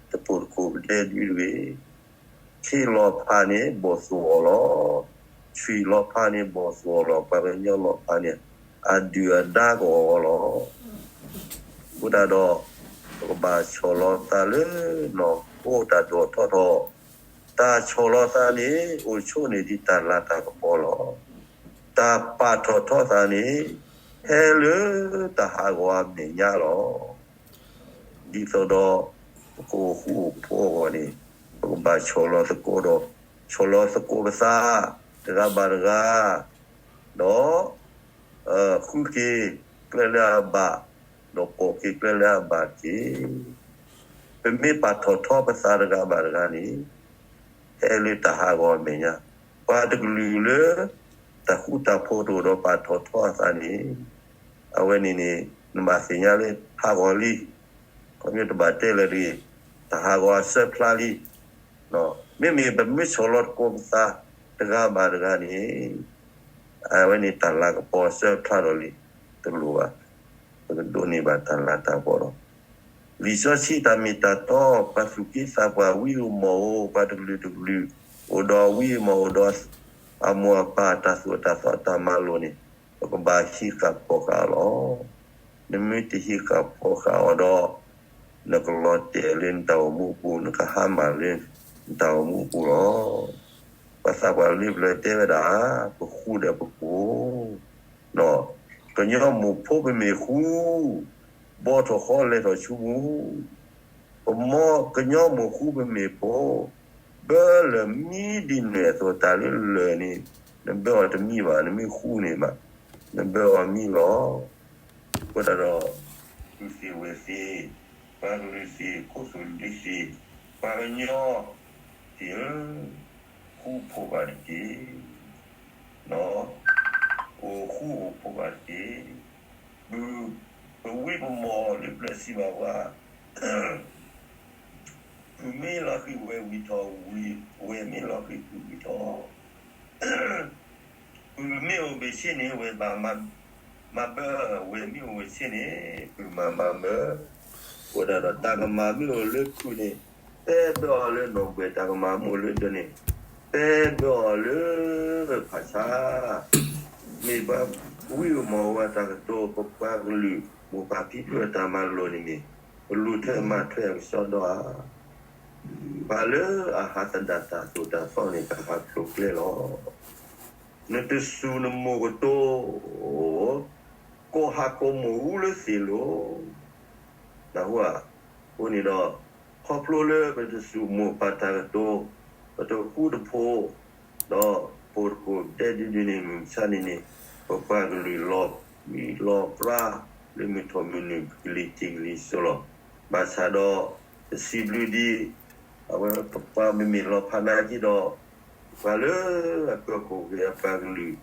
တပိာ်တခိၣ်ပဒဲဒုတဂ့ၤ. ခ့လီၤဖးန့ၣ်ဘီၣ်သိၣ်အီၤလီၤ. ဆွံၣ်လီၤဖးန့ၣ်ဘီၣ်သိၣ်အီၤလီၤ. ပှၤကညီလီၤဖးန့ၣ် အဒုၣ်အဒါကအီၣ်အီၤလီၤ. အဃိဒၣ်ဒီး ပကဘၣ်ဆီၣ်လီၤသးလၢနီၢ်ခိတၢ်ဒိၣ်ထီၣ်ထီထီၣ်, တၢ်ဆီၣ်လီၤသးန့ၣ် အိၣ်ဆိန့ၢ်ဒံးတၢ်လၤတၢ်ကပီၤလီၤ. တၢ်ပာ်ထီၣ်ထီသးန့ၣ် ဟဲလၢတၢ်ဟးဂီၤအမဲာ်ညါလီၤ. ဒ်သိးဒီး ပကအိၣ်ဃူအိၣ်ဖိးအဂီၢ်န့ၣ် ပကဘၣ်ဆီၣ်လီၤသကိးဒီး ဆီၣ်လီၤသကိးပသး တဂၤဘၣ်တဂၤ, ဒီး ဃုက့ၤကျဲလၢအဘၣ်, ဒီးပိာ်က့ၤကျဲလၢအဘၣ်တက့ၢ်. ပမ့ၢ်ပာ်ထီၣ်ထီပသးတဂၤဘၣ်တဂၤန့ၣ် ဟဲလၢတၢ်ဟးဂီၤအမဲာ်ညါ, ပှၤတကလုာ်လၢ တၢ်ဃူတၢ်ဖိးတအိၣ်ဒီးပာ်ထီၣ်ထီအသးန့ၣ် အဝဲန့ၣ်န့ၣ် နဘၣ်သ့ၣ်ညါလၢဟးဂီၤလံ, ခီဖျိတဘၣ်တဲလၢတဂ့ၤ, တၢ်ဟးဂီၤအဆၢဖျါလံ. မ့မ့ၢ်ပမ့ၢ်ဆီၣ်လီၤသကိးပသးတဂၤဘၣ်တဂၤန့ၣ် အဝဲန့ၣ်တၢ်လၤကပီၤအဆၢဖျါထီၣ်လံ, တလိၣ်ဘၣ်, ပကဒိးန့ၢ်ဘၣ်တၢ်လၤတၢ်ကပီၤလီၤ. လံာ်စီဆှံတၢ်မ့ၢ်တၢ်တီ, ပှၤသူၣ်က့သးပှၢ်ဝံဧိၤမီၢ်ဧိၤ, ပှၤတကလုာ်တကလုာ် အိၣ်ဒီးဝံဧိၤမီၢ်ဧိၤ, အိၣ်ဒီးအမိၢ်အပၢ်တၢ်သိၣ်တၢ်သီတၢ်မၤလိာ်န့ၣ်, ပကဘၣ်ဟံးဃာ်ဖီၣ်ဃာ်အီၤလီၤ. နမ့ၢ်တဟံးဃာ်ဖီၣ်ဃာ်အီၤဒီး နကလီၤတဲာ်လၢနတၢ်အိၣ်မူအပူၤ, နကဟါမၢ်လၢနတၢ်အိၣ်မူအပူၤလီၤ. ပှၤသးပှၢ်လၢပျၢၤတဲဝဲဒၣ်, ပဃူဒီးပဖိး, ကညီမိၢ်ဖိပမ့ၢ်ဃူ, ဘီထီၣ်ဃီလဲၤထီၣ်ဆူမူ, ပမီကညီမိၢ်ဃူပမ့ၢ်ဖိး, ဘၢလၢာ်မံဒ်နုာ်အသိး တၢ်လၢလၢာ်န့ၣ် နဘၢအီၤတမံဘၣ်, နမ့ၢ်ဃူန့ၣ်ဘၣ်, နဘၢအီၤမံလီၤ. အဃိသတးဒီး ပုၢ်သ့ၣ်ဝဲၢ်သ့ၣ်, ပှၤကလုာ်သ့ၣ်, ခိၣ်သူၣ်ဒ့သ့ၣ်, ပှၤကညီသ့ၣ်ဧၢ, ဃူဖိးဘၣ်တက့ၢ်. အိၣ်ဃူအိၣ်ဖိးဘၣ်တက့ၢ်. ပုၢ်, ပဝံပမီၢ်လၢပျၢၤစံးဘၣ်ပှၤ, ပုၢ်မ့ၢ်လီၤဃံၤဝဲၢ်ဝံထီၣ်, ဝဲၢ်မ့ၢ်လီၤဃံၤပုၢ်ဝံထီၣ်. ပုၢ်မ့ၢ်အိၣ်ဘ့ၣ်ဆ့န့ၣ် ဝဲၢ်ဘၣ်မၤဘၢ, ဝဲၢ်မ့ၢ်အိၣ်ဝဲၢ်ဆ့န့ၣ် ပုၢ်မၤမၤဘၢ. အဃိသတးဒီး တၢ်ကမၣ်မ့ၢ်အိၣ်လၢပုၢ်န့ၣ် ပဲဘၢအီၤလၢနီၢ်ဘှဲၣ်, တၢ်ကမၣ်မ့ၢ်အိၣ်လၢဒၢးန့ၣ် ပဲဘၢအီၤလၢဖးဆါ. မ့ၢ်ပှၤဝံဧိၤမီၢ်ဧိၤအတၢ်ကတိၤ, ပပှၤကလုာ်မိၢ်ပၢ်ဖံဖုအတၢ်မၤလိာ်န့ၣ်မ့ၢ် ပလူၤထွဲမၤထွဲအကစီဒီဧါ. ပှၤလၢအဟးသဒၣ်တၢ်သိၣ်တၢ်သီန့ၣ် ကဟးဖျိးကျဲလီၤ. နတစူၢ်နမိၢ်ကတိၤ, ကိးဟးကိးမိၢ်အူလၢသ့ၣ်လိၤ. နၢ်ဟူဧါ. အဃိန့ၣ်ဒီး ခီဖျိလၢပတစူၢ်မိၢ်ပၢ်တၢ်ကတိၤ, ပတဃူတဖိး, ဒီးပိာ်တကိၢ်ဒဲးဒုဒုန့ၣ် မုၢ်မဆါန့ၣ်န့ၣ် ပပှၤကလုာ်လီၤမံလီၤပြါ လၢမုၢ်ထီၣ်မုၢ်နုာ် ကလံၤတံၢ်ကလံၤစိးလီၤ. ဘၣ်ဆၣ်ဒီး ပစံးဘျုးဒံး အဝဲပပှၤမ့မ့ၢ်လီၤဖးနၤက့ဒီး ပှၤလၢအကၢၢ်ခိၣ်ဂ့ၤအပှၤကလုာ်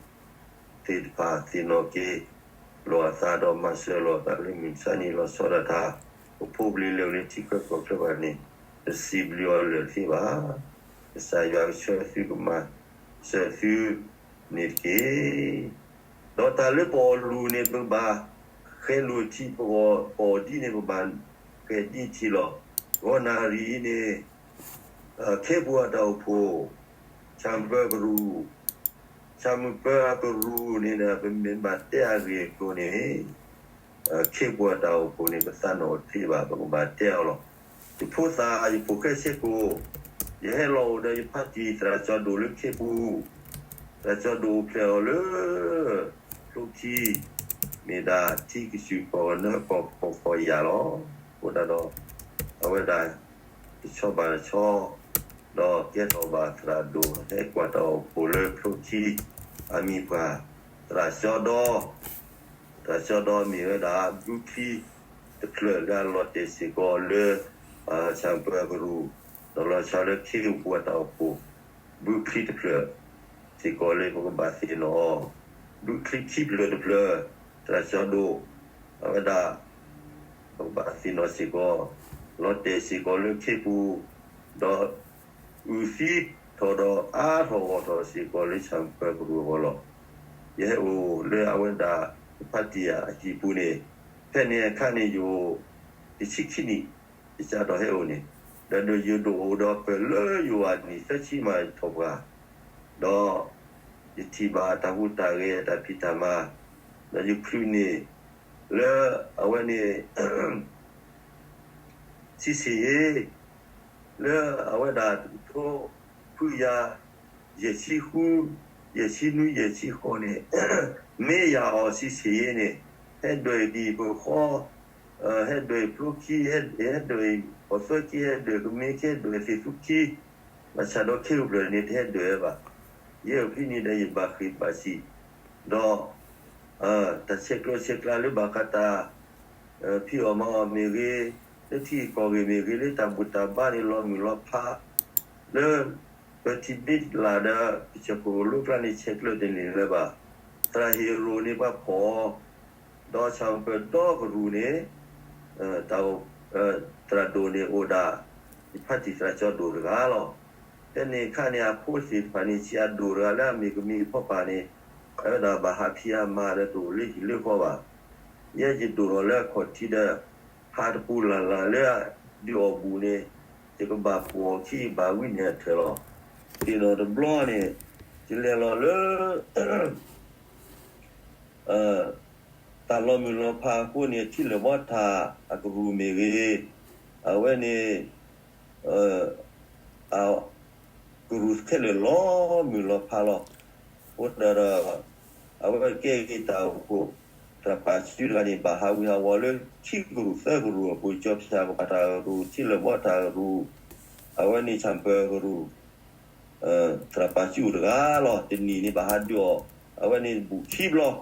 သ့ၣ်တဖၣ်သ့ၣ်နီၣ်က့ၤ လိာ်အသးဒီးမၤစၢၤလိာ်အသးလၢမုၢ်မဆါန့ၣ် လီၤဆီဒၣ်တၢ် ပဖိပလံၤလၢာ်လၢထံချၢကီၢ်ချၢဘၣ်န့ၣ် ပစံးဘျုးအီၤလၢာ်တသ့ဘၣ်. ကစၢ်ယွၤကဆှၢသုကမၤစၢၤသုန့ၣ်တက့ၢ်. ဒီးတၢ်လၢပအီၣ်လူၤန့ၣ် ပကဘၣ်ဃဲၤလူၤထံ, ပအီၣ်ဒံးန့ၣ် ပဘၣ်ဃဲၤဒံးထံလီၤ. ဂီၤနၣ်ရံၣ်အံၤန့ၣ် ခ့ပူၤအတၢ်အိၣ်ဖှိၣ်, ဆၣ်မုၢ်ပၢၤကရူၢ်, ဆၣ်မုၢ်ပၢၤအကရူၢ်န့ၣ်ဒီး ပမ့ၢ်ဘၣ်တဲအဂ့ၢ်အကျိၤန့ၣ် ခ့ပူၤအတၢ်အိၣ်ဖှိၣ်န့ၣ် ပသးနီၣ်တသ့ဘၣ်, ပကဘၣ်တဲအီၤလီၤ. ယဖိသၣ်, ယဖိၣ်ဃဲစ့ၢ်ကီး, ယဟဲလီၤအိၣ်ဒီးယဖါတံၢ်သရၣ်ကၠီဒိၣ်လၢခ့ပူၤ, သရၣ်ကၠီဒိၣ်အိၣ်ဖျဲၣ်အီၤလၢ ဖျိခံ မ့ၢ်ဒၣ်ထံကစူၢ်ကီၢ်ကနၢကီၢ်ဖှီၣ်ကီၢ်ယာ်လီၤ. အဃိသတးဒီး အဝဲဒၣ် တဆီဘၣ်တဆီ ဒီးကဲထီၣ်ဘၣ်သရၣ်ဒိၣ် ဟဲကွၢ်တၢ်အိၣ်ဖှိၣ်လၢဖျိခံ အမံၤပှၢ် သရၣ်ကၠီဒီ, သရၣ်ကၠီဒီမ့ၢ်ဝဲဒၣ် ဘုချံတဖျၢၣ်လၢအလီၤတဲာ်စ့ၢ်ကီးလၢ ဆၣ်မုၢ်ပၢၤကရူၢ်, ဒီးလီၤဆီလၢခ့ပူၤအတၢ်အိၣ်ဖှိၣ် ဘုချံတဖျၢၣ်စ့ၢ်ကီးလၢပကဘၣ်သ့ၣ်နီၣ်အီၤ, ဘုချံခံဖျၢၣ်တဖျၢၣ် သရၣ်ကၠီဒိၣ်, အဝဲဒၣ် ပကဘၣ်သ့ၣ်နီၣ်စ့ၢ်ကီး, လီၤတဲာ်စ့ၢ်ကီးလၢခ့ပူၤ, ဒီးအုၣ်သံထီၣ်ဒီးအါထီၣ်ဂီၢ်ထီၣ်စ့ၢ်ကီးလၢဆၣ်မုၢ်ပၢၤကရူၢ်အဂီၢ်လီၤ. ယဟဲအိၣ်လၢအဝဲဒၣ် ယဖါတံၢ်အဟံၣ်ပူၤန့ၣ်, ဖဲန့ၣ်အခါန့ၣ်ယအိၣ် တဆံခံနံၣ်, ယစးထီၣ်ဟဲအိၣ်န့ၣ်, ဒီးယဒိၣ်အိၣ်ဒီးပၢၢ်လၢယိၤအနံၣ်သၢဆံမးထီၣ်ပှၤ, ဒီးယထံၣ်ဘၣ်တၢ်ဟူးတၢ်ဂဲၤ တၢ်ဖံးတၢ်မၤ, ဒီးယချုးန့ၢ်လၢအဝဲန့ၣ် ဆံးဆံးယ့ၣ် လၢအဝဲဒၣ်တကထိခွံကယၤ ယဲၢ်ဆံဃု, ယဲၢ်ဆံနွံ ယဲၢ်ဆံဃိးန့ၣ်, မ့ၢ်ယၤအီၤဆံးဆံးယ့ၣ်န့ၣ်, ဟဲဒွဲၣ်ဒံးပဃီ, ဟဲဒွဲၣ်ဖျိခံ, ဟဲဒွဲၣ်ပီၣ်သွဲခံ, ဟဲဒွဲၣ်ကမ့ၢ်ခံ, ဟဲဒွဲၣ်သ့ၣ်သူခံ, ဘၣ်ဆၣ်ဒီးခ့ပူၤဖျၢၣ်န့ၣ် တဟဲဒွဲၣ်ဝဲဘၣ်. ယဲအိၣ်ဖဲန့ၣ်ဒီးယဘၣ်ဃ့ၢ်ဘၣ်ဆံး, ဒီး တၢ်ဆဲးကျိးဆဲးကျၢလၢဘၣ်ဃးတၢ် ဖံးအီၣ်မၤအီၣ်မ့ၢ်ဂ့ၤ, လၢထံဂ့ၢ်ကီၢ်ဂ့ၢ်မ့ၢ်ဂ့ၤ, လၢတၢ်ဘူၣ်တၢ်ဘါန့ၣ် လီၤမုၢ်လီၤဖး, လၢပထံၣ်ဘ့ၣ်လၢ်ဒီး ပဆၢခိၣ်လိကျါန့ၣ် ဆဲးကျိးတန့ၢ်လၢၤဘၣ်. သရၣ်ဟ့ၣ်ရိၣ်န့ၣ် ပှၤဖီၣ်အီၤ ဒီးဆၣ်မုၢ်ပၢၤဒီကရူၢ်န့ၣ် တၢ်အိၣ် သရၣ်ဒိၣ်န့ၣ်အိၣ်ဒၣ် ယဖါတံၢ်သရၣ်ကၠီဒိၣ်တဂၤလီၤ. ဖဲန့ၣ်အခါန့ၣ် အဖိသ့ၣ်တဖၣ်န့ၣ် ဆံးအဒိၣ်တဂၤလၢအမ့ၢ်ကမံးအဖီပာ်န့ၣ် အဝဲဒၣ်ဘၣ်ဟးဖံးဟးမၤဒီးတအိၣ်လၢဟံၣ်လၢဃီဘၣ်. ယဲယဒိၣ်ထီၣ်လၢအခီၣ်ထံးဒီး ဟးတပူၤလၢ်လၢ်လၢအဒုးအီၣ်ဘူးန့ၣ် ယကဘၣ်ပိာ်အီၤခံဘၣ်ဝံန့ၣ်အထၢၣ်လီၤ. သ့ၣ်နီၣ်တဘျီန့ၣ် ယလဲၤလီၤလၢ တၢ်လီၤမုၢ်လီၤဖးအဃိန့ၣ် ထံလၢာ်ဘီထၣ်အကရူၢ်မ့ၢ်ဂ့ၤ, အဝဲန့ၣ် ကရူၢ်ခဲလၢာ်လီၤမုၢ်လီၤဖးလီၤ. အဃိဒီး အဝဲကဲဂ့ၤတၢ်အိၣ်ဖှိၣ် သရၣ်ပာ်စုတဂၤန့ၣ် ဘၣ်ဟးဝံၤဟးဝီၤလၢခံကရူၢ်သၢကရူၢ်အပူၤ ကၠီဖၠၣ်ကပၤထၣ်ကရူၢ် ထံလၢာ်ဘီထၣ်ကရူၢ် အဝဲန့ၣ်ဆၣ်မုၢ်ပၢၤကရူၢ် သရၣ်ပာ်စုအိၣ်တဂၤလီၤ. တနံၤန့ၣ်ဘၣ်ဟးဒုးအီၤ အဝဲန့ၣ်ဘူးခံဘျီ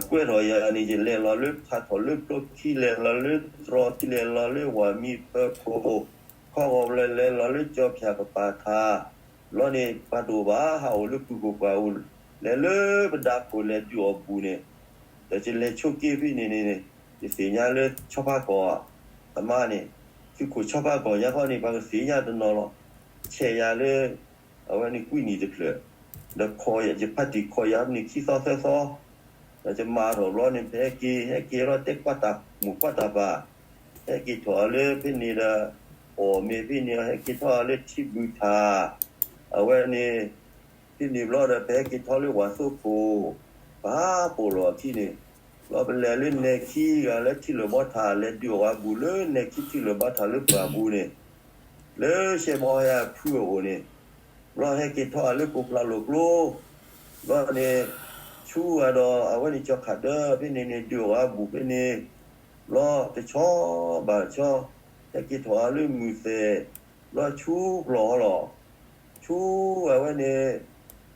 ကွဲထီၣ်ယၤန့ၣ် ယလဲၤလီၤလၢခးထီၣ်လၢဖျိခံ လဲၤလီၤလၢတြီခံ လဲၤလီၤလၢဝၤမံဖၢခိၣ် ခီဂီၤဘျီ လဲၤလီၤလၢကၠီဖၠၣ်ကပၤထၣ် ဘျီန့ၣ် ပှၤတအိၣ်ဘၣ် ဟးအိၣ်လၢကုၢ်ကိၢ်ပှၢ်ပူၤ လဲၤလၢပဒၢခိၣ် လဲၤဒုးအီၣ်ဘူးန့ၣ် ဒီးယလဲၤဆိးက့ဖဲန့ၣ်န့ၣ် ယသ့ၣ်ညါလၢဆီဖါကီၢ် အမါန့ၣ် သုးခိၣ်ဆီဖါကီၢ်ညါခီန့ၣ် ပှၤကသ့ၣ်ညါတနီၤလီၤ. ဆဲးယၤလၢ အဝဲန့ၣ်ကွံနံၣ်တဖျၢၣ် ဒီးယဖါတံၢ်ခိးယၤန့ၣ်ခံသီသၢသီ ဒီးယမၤထီၣ်ဘျီန့ၣ် ပဟဲက့ၤ ဟဲက့ၤလီၤတဲကွၢ်တၢ်မိၢ်ကွၢ်တၢ်ပၢ် ဟဲက့ၤထီၣ်လၢဖဲန့ၣ်ဒီး အီၣ်မ့ၤဖဲန့ၣ် ဟဲက့ၤထီၣ်လၢထံဘုထၣ် အဝဲန့ၣ် ဖဲန့ၣ်ဘျီဒီး ပဟဲက့ၤထီၣ်လၢဝၤသိခိၣ် ပဟးပိာ်လီၤအခံန့ၣ် ဘျီပလဲၤလၢနဲၣ်ခံဂၤလၢထံလၢာ်ဘီထၣ် လဲၤဒုးအီၣ်ဝဲဘူးလၢနဲၣ်ခံထံလၢာ်ဘီထၣ်လၢပှၢ်ပူၤန့ၣ် လၢရှဲဘီဟဲအဖုအအိၣ်န့ၣ် ဘျီဟဲက့ၤထီၣ်လၢပိာ်ဖျါလိာ်ကျိ ဘျီန့ၣ် ဆူဂၤဒီးအဝဲန့ၣ်ကၠီခးဒၢ ဖဲန့ၣ်န့ၣ် ဒုးအီၣ်ဝဲဘူးဖဲန့ၣ် ဘျီတဆီဘၣ်တဆီ ဟဲက့ၤထီၣ်လၢမုၢ်သဲး ဘျီဆူပျီၢ်လီၤ ဆူအဝဲန့ၣ်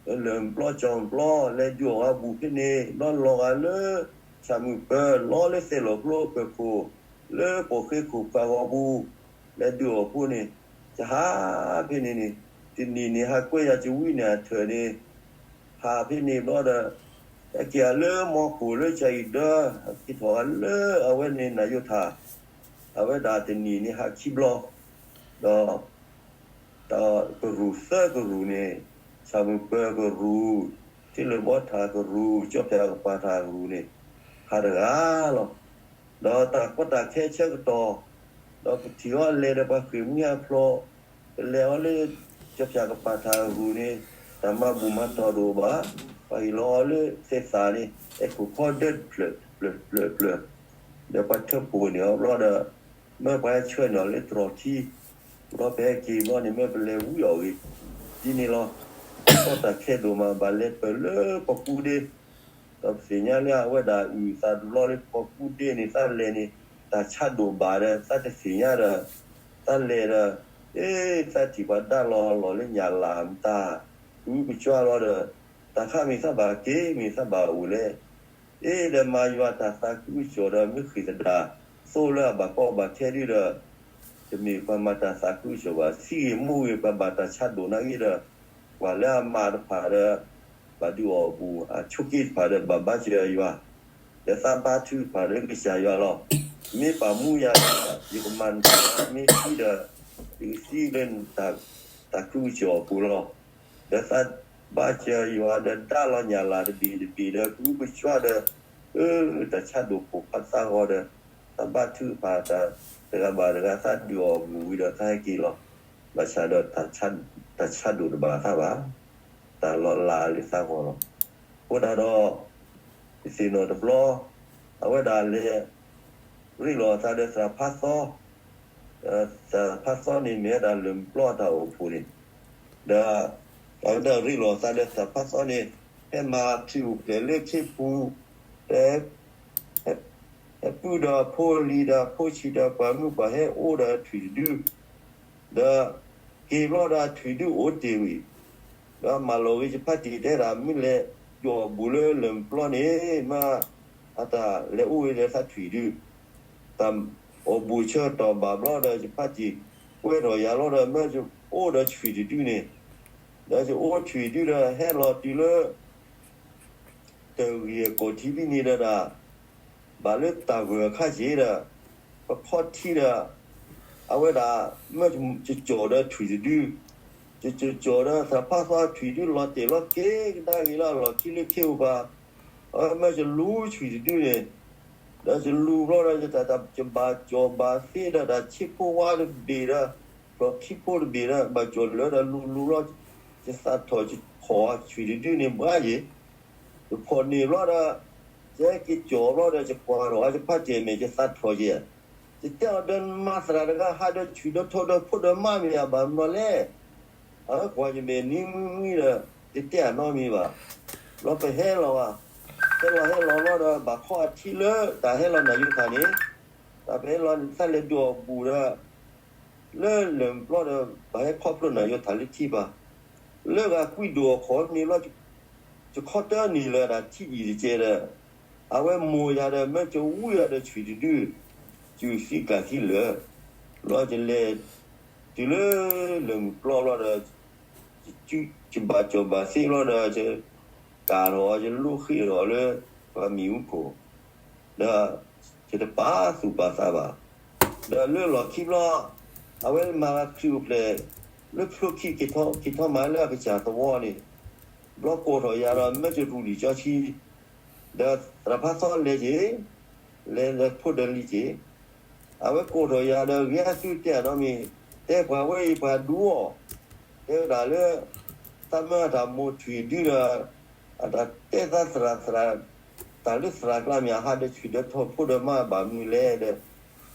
လၢၢ်ပျီကၠီၣ်ပျီ လဲၤဒုးအီၣ်ဝဲဘူးဖဲန့ၣ် ဘျီလီၤဂာ်လၢ ဆၣ်မုၢ်ပၢၤ လီၤလၢသဲၣ်လီၤကျိအဖီခိၣ် လၢပိာ်ဃ့ခိၣ်ပှၢ်ဂီၤပူၤ လဲၤဒုးအီၣ်ဖိန့ၣ် ယဟးဖဲန့ၣ်န့ၣ် တနံၤန့ၣ် ဟးကွဲယၤကဝံန့ၣ်အထၢၣ်န့ၣ် ဟးဖဲန့ၣ်ဘျီဒီး ဟဲက့ၤအလၢမီခိၣ်လၢကၠၤအံၤဒၢ ဟဲက့ၤထီၣ်အလၢအဝဲန့ၣ်နၤယိထၣ် အဝဲဒၣ်တနံၤန့ၣ်ဟးခံဘျီ ဒီး တၢ်ကရူၢ်သၢကရူၢ်န့ၣ် ဆၣ်မုၢ်ပၢၤကရူၢ် ထံလၢာ်ဘီထၣ်ကရူၢ် ကၠီဖၠၣ်ကပၤထၣ်ကရူၢ်န့ၣ် ဟးတဂၤလီၤ. ဒီးတၢ်ကီတၢ်ခဲဆၢကတီၢ် ဒီးပထံၣ်အီၤလဲၤဒီးပှၤဃ့ၢ်မှံဟးဖျိး ပလဲၤအီၤလၢ ကၠီဖၠၣ်ကပၤထၣ်ကရူၢ်န့ၣ် တၢ်မၤဘူၣ်မၤတီၢ်တအိၣ်ဘၣ်, ပှၤဟ့ၣ်လီၤအီၤလၢသဲးသၣ်န့ၣ် အဲၣ်ခိၣ်ခီဒၢတဖျၢၣ်တဖျၢၣ်တဖျၢၣ်တဖျၢၣ်, ဒီးပှၤထၢဖှိၣ်န့ၢ်အီၤဘျီဒီး မၢပှၤဟဲဆှၢန့ၢ်အီၤလၢတြီၢ်ခံ, ဘျီပဟဲက့ၤဘျီန့ၣ် မၢပလဲၤဝံအီၣ်ဂ့ၤ, ဒ်န့ၣ်လီၤ. တၢ်ကီတၢ်ခဲဒိၣ်မး ဘၣ်လဲၤပၢၢ်လၢပှၤကူဒ့ ဒီးပသ့ၣ်ညါလၢအဝဲဒၣ်အုၣ်သးတဘျီလၢပှၤကူဒ့န့ၣ် သးလဲၤန့ၣ် တၢ်ဆါဒိၣ်ဘၣ်ဒီး သးတသ့ၣ်ညါဒီး သးလဲၤဒီး အ့ သးထံၣ်ပှၤဒါလီၤလီၢ်လၢညၣ်လၢ်မတၤ ကဝံကကွၢ်လီၤဒီး တၢ်ခါမ့ၢ်သးဘၣ်က့ၤ မ့ၢ်သးဘၣ်အိၣ်လဲၣ်, အ့ဒီးမၤယွၤတၢ်သးခုကစီၣ်ဒီး မ့ၢ်ဃ့ၢ်သဒၣ် သိလၢအဘၣ်ကီဘၣ်ခဲဒုဒီး တမ့ၢ်ပှၤမၤတၢ်သးခုကစီၣ်ဘၣ်, ဆံးဂ့ၤမိၢ်ဂ့ၤ ပှၤဘၣ်တၢ်ဆါဒိၣ်နာ်က့ဒီး ပှၤလၢအမၤတဖၣ်ဒီး ဘၣ်ဒုးအီၣ်အပူၤ အဆိးက့တဖၣ်ဒီး ဘၣ်ဘါစၢၤယွၤ, ဒီးသးဘါထုကဖၣ်ဒီးကစၢ်ယွၤလီၤ. မ့ၢ်ပာ်မူယၤ ယကမၤနၢၤ မ့ၢ်သံဒီး ယကသံလၢ တၢ်ခုကစီၣ်အပူၤလီၤ. ဒီးသးဘါစၢၤယွၤဒီး ဒါလီၤညၣ်လၢ်တဘ့ၣ်တဘ့ၣ်ဒီး ကဝံကကွၢ်ဒီး အၢ တၢ်ဆါဒိၣ်ပိာ်ခွါသးဂီၤဒီး သးဘါထုကဖၣ်တၢ်တဂၤဘၣ်တဂၤ သးဒုးအီၣ်မူၤဝံၤဒီး သးဟဲက့ၤလီၤ. ဘၣ်ဆၣ်ဒီး တၢ်ဆါဒိၣ်တဘၣ်သးဘၣ်, တၢ်လီၤလးလၢသးဂီၤလီၤ. အဃိသတးဒီး တသ့ၣ်နီၣ်တဘျီ အဝဲဒၣ်လဲၤ ရ့လိာ်အသးဒီးသရၣ်ဖးသီ, သရၣ်ဖးသီန့ၣ်မ့ၢ်ဝဲဒၣ်လၢၢ်ပျီတၢ်အိၣ်ဖှိၣ်န့ၣ်, ဒီး အဝဲဒၣ်ရ့လိာ်အသးဒီးသရၣ်ဖးသီန့ၣ် ဟဲမၤထံၣ်အိၣ်ဖျဲၣ်လၢခ့ပူၤ, ဒီး ဟဲပုၢ်ဒီးအဖိအလံၤဒီးအဖိဆံးဒီးပှၤမုၣ်ပှၤဟဲအိၣ်ဒီးထွံၣ်တဒု ဒီးက့ၤဘျီဒီးထွံၣ်ဒုအိၣ်တ့ၢ်ဝံၤ, ဒီးမၢလီၤဂ့ၤယဖါတံၢ်တဲဒၣ် မ့ၢ်လဲၤဒုးအီၣ်ဘူးလၢလၢၢ်ပျီန့ၣ် မ့ၢ်အတၢ်လဲၤအိၣ်ဝဲဒီးသးထွံၣ်ဒု, တၢ်အီၣ်ဘူးဆၢကတီၢ်ဘၣ်ဘျီဒီး ယဖါတံၢ်ကွဲထီၣ်ယၤလီၤဒီး မ့ၢ်ယအိၣ်ဒီးထွံၣ်တဒုန့ၣ်, ဒီးယအိၣ်ထွံၣ်ဒုဒီးဟဲလီၤတုၤလၢ တဂ့ၤအကိာ်ထံဖဲန့ၣ်ဒီးဒၣ် ဘၣ်လၢတၢ်ဂၢၢ်အခါက့ဒီး ပခီၣ်ထံဒီး အဝဲဒၣ် မ့ၢ်ကကၠီၤဒီးထွံၣ်တဒု, ကကၠီၤဒီးသရၣ်ဖးသီထွံၣ်ဒု လီၤတဲာ်လီၤက့ၤကဒါက့ၤလၢအလီၢ်ခံလၢခ့ပူၤပၤ, အဝဲမ့ၢ်ကလူထွံၣ်တဒုန့ၣ်, ဒီးကလူဘျီဒီး ယဘၣ်ကၠီၤဘၣ်သ့ဒီးတၢ်ဆ့ဖိဝါတဘ့ၣ်ဒီး ဖျိးခံဖိတဘ့ၣ်ဒီး ဘၣ်ကၠီၤလၢဒီးလူလူလီၤ, ယသးထီၣ်ကဖီၣ်ထွံၣ်တဒုန့ၣ်ဘှါယ့ၤ, ယဖီၣ်န့ၢ်ဘျီဒီး ယက့ၤကၠီၤဘျီဒီး ယကွၢ်ထီၣ်အီၤယဖးတဲာ်မဲာ် ယသးထီၣ်က့ၤ, ယတဲအီၤဒီးမၤသရၣ်တဂၤဟးဒီးထွံၣ်ဒီးထိးဒီးဖိဒီးမါမ့ၢ်အဘၣ်မနီၤလဲၣ်, အဝဲကွၢ်ယမဲာ်နံၤမှံမှံဒီး ယတဲအနီတမံၤဘၣ်, ဘျီပဟဲလီၤဘၣ်, ဟဲလီၤဟဲလီၤဘျီဒီး ဘၣ်ခီအထံလၢတၢ်ဟဲလီၤနၢ်ယိၤထၣ်န့ၣ်, တၢ်ပဟဲလီၤန့ၣ် သးလဲၤဒိးအီၤဘူးဒီး လၢလၢၢ်မုၢ်ပျီဒီး ဘၣ်ဟဲခီဖျိနၢ်ယိၤထၣ်လၢထံပၤ, လၢဂၤကွံဒိၣ်အခီၣ်န့ၣ်လီၤ, ယခီတၢၢ်န့ၣ်လၢဒၣ်ထံဒံၣ်တကဲဒီး, အဝဲမိၢ်ယၤဒီး မၢကဝံယၤဒီးထွံၣ်တဒု, စုသံကျၢ်သံလၢာ်, ဘျီယလဲၤတုၤလၢလၢၢ်မုၢ်ပျီဘျီဒီး ယဘၣ်ကၠီၤဘၣ်သ့ဘျီဒီး ယကၢ်ထီၣ်အီၤ ယလူဃ့ထီၣ်အီၤလၢပှၤမ့ၣ်အူခိၣ်, ဒီးယတပာ်သူၣ်ပာ်သးဘၣ်, ဒီးလၢလီၢ်ခံဘျီ အဝဲမၤဂၤခရံာ်အိၣ်ဖျဲၣ် လၢဖျိခံက့ၤထီၣ်မၤလၢအကစၢ်သဝီန့ၣ်, ဘျီကိးထီၣ်ယၤဒီး မၢကရူၢ်လံာ်ကၠီဆံ ဒီးသရၣ်ဖးသီလဲၤက့ၤ, လဲၤဒီးဖိဒီးလံၤက့ၤ, အဝဲကိးထီၣ်ယၤဒီး ဂ့ၤအသုတဲအနီတမံၤ, တဲပှၤဝဲအံၤပှၤဒူအီၤ, တဲဝဲဒၣ်လၢ သးမၢအတၢ်မိၢ်ထွံၣ်ဒုဒီး အတၢ်တဲသးသရၣ်သရၣ်, တၢ်လၢသရၣ်ကျါမ့ၢ်အဟးဒီးထွံၣ်ဒီးထိးဖိဒီးမါဘၣ်မနုၤလဲၣ်ဒီး,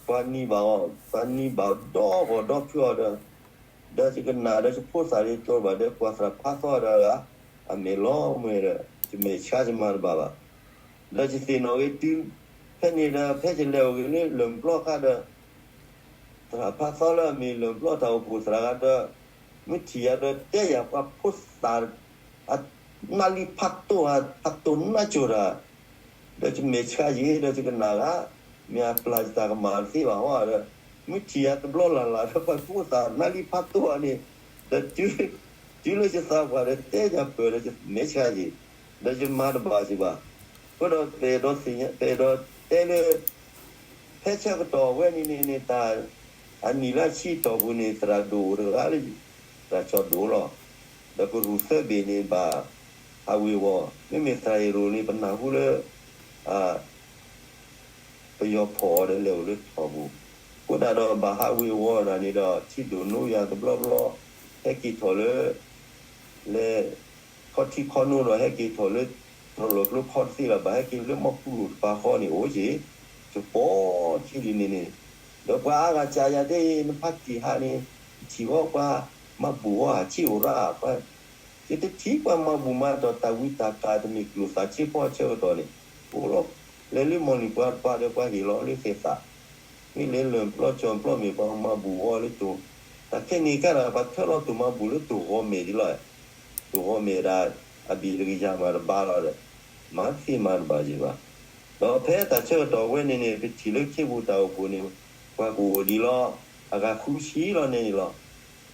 ပှၤနံၤဘၣ်အီၤ, ပှၤနံၤဘၣ်ဒီဂီၢ်ဒီဖျၢၣ်အီၤဒီး, ဒီးယကနၣ်ဒီးယဖိသၣ်ဒ်သိးဘၣ်ဒီး ကွၢ်သရၣ်ဖးသီဒီး အမဲာ်လီၤမွဲဒီး ယမဲာ်ဆှးယမၤတဘၣ်ဘၣ်, ဒီးယသ့ၣ်နီၣ်ဂ့ၤတုၤ ဖဲန့ၣ်ဒီး ဖဲယလဲၤအိၣ်ဂ့ၤလၢလၢၢ်မုၢ်ပျီအခါဒီး သရၣ်ဖးသီလၢအမ့ၢ်လၢၢ်မုၢ်ပျီတၢ်အိၣ်ဖှိၣ်သရၣ်ဂၤဒီး မ့ၢ်ထံၣ်ယၤဒီးတဲယၤပှၤဖိသၣ် အနါလံဖးတိၢ်ဧါ ဖးတိၢ်နါစိၤတၢ်, ဒီးယမဲာ်ဆှးယံၤဒီးယကနၣ်ဂ့ၤ, မ့ၢ်အပျၢ်ယတၢ်ကမၣ်တသ့ဘၣ်ဟီဒီး, မ့ၢ်ထံၣ်ယၤတဘျီလၢ်လၢ်ဒီးပှၤဖိသၣ်နါလံဖးတိၢ်ဧါန့ၣ်, ဒီးတုၤလၢယသးပှၢ်ဒီးတဲယၤပၢၢ်ဒီးယမဲာ်ဆှးယံၤ, ဒီးယမၤတဘၣ်စ့ၢ်ဘၣ်, အဃိဒီးပအဲၣ်ဒိးသ့ၣ်ညါ ပအဲၣ်ဒိးတဲလၢ ဖဲဆၢကတီၢ်ဝဲန့ၣ်န့ၣ်န့ၣ် တၢ်အနံၣ်လၢအဆံတီၢ်ပူၤန့ၣ် သရၣ်ဒိၣ်အိၣ်တဂၤလၢ သရၣ်စီၤဒိၣ်လီၤ. ဒီးကရူၢ်သၢဘ့ၣ်န့ၣ်ဘၣ်ဟးဝ့ၤဝီၤ, မ့မ့ၢ်သရၣ်အ့ၣ်ရိၣ်န့ၣ် ပနၢ်ဟူလၢ ပယီၤဖီၣ်အီၤဒီးလဲၤအိၣ်လၢထီၣ်ပူၤ, အဃိဒၣ်ဒီးဘၣ်ဟးဝ့ၤဝီၤဒၣ်န့ၣ်ဒီး ထံဒိၣ်နိယၤတဘျီဘျီ, ဟဲက့ၤထီၣ်လၢ လဲၤခီထံခီနိဒီးဟဲက့ၤထီၣ်လၢ တၢ်လီၢ်ကျိခီတသ့လၢၤဘၣ်, ဟဲက့ၤလၢမီၢ်ပူၤလိာ်တပၤဃီန့ၣ်အိၣ်က့ၤ, ယပိာ်ထံဒ်န့ၣ်န့ၣ်, ဒီးပှၤအါဂၤကးယၤဒ်အံၤ နဖါတံၢ်ဟးန့ၣ် နထံၣ်ဝဲပှၤမၤဘူၣ်ဝဲအဆ့အိၣ်ရၣ်, ယတထံၣ်ပှၤမၤဘူၣ်မၤတီၢ်တၢ်ဝံတၢ်ကၢ်တမ့ၢ်ကျိၣ်သးဆ့ဖီဆၢကတီၢ်န့ၣ်, အိၣ်လီၤ, လဲၤလၢမီၢ်နံၣ်ပှၤတပၤဒီးပှၤဟ့ၣ်လီၤလၢသ့ၣ်သး, မ့ၢ်လဲၤလၢပျီကၠီၤပျီမ့ၢ်ပှၤမၤဘူၣ်ဝဲလၢတိၢ်, တၢ်ခဲန့ၣ်ကါဒီး ပှၤထၢလီၤတိၢ်မၤဘူၣ်လၢတိၢ်ဂီၤမဲာ်ဒ်လီၤ, တိၢ်ဂီၤမဲာ်ဒၣ် အဘ့ၣ်တကယၤမးတဘါလီၤဒီး မၤသ့မၤတဘၣ်ယံၤဘၣ်. ဒီးဖဲတၢ်ဆၢကတီၢ်ဝဲန့ၣ်န့ၣ် ပထံၣ်လၢခ့ပူၤတၢ်အိၣ်ဖှိၣ်န့ၣ် ပှၤကအိၣ်ဒ်လီၤ, အဂၤဃုဆံလီၤန့ၣ်န့ၣ်လီၤ.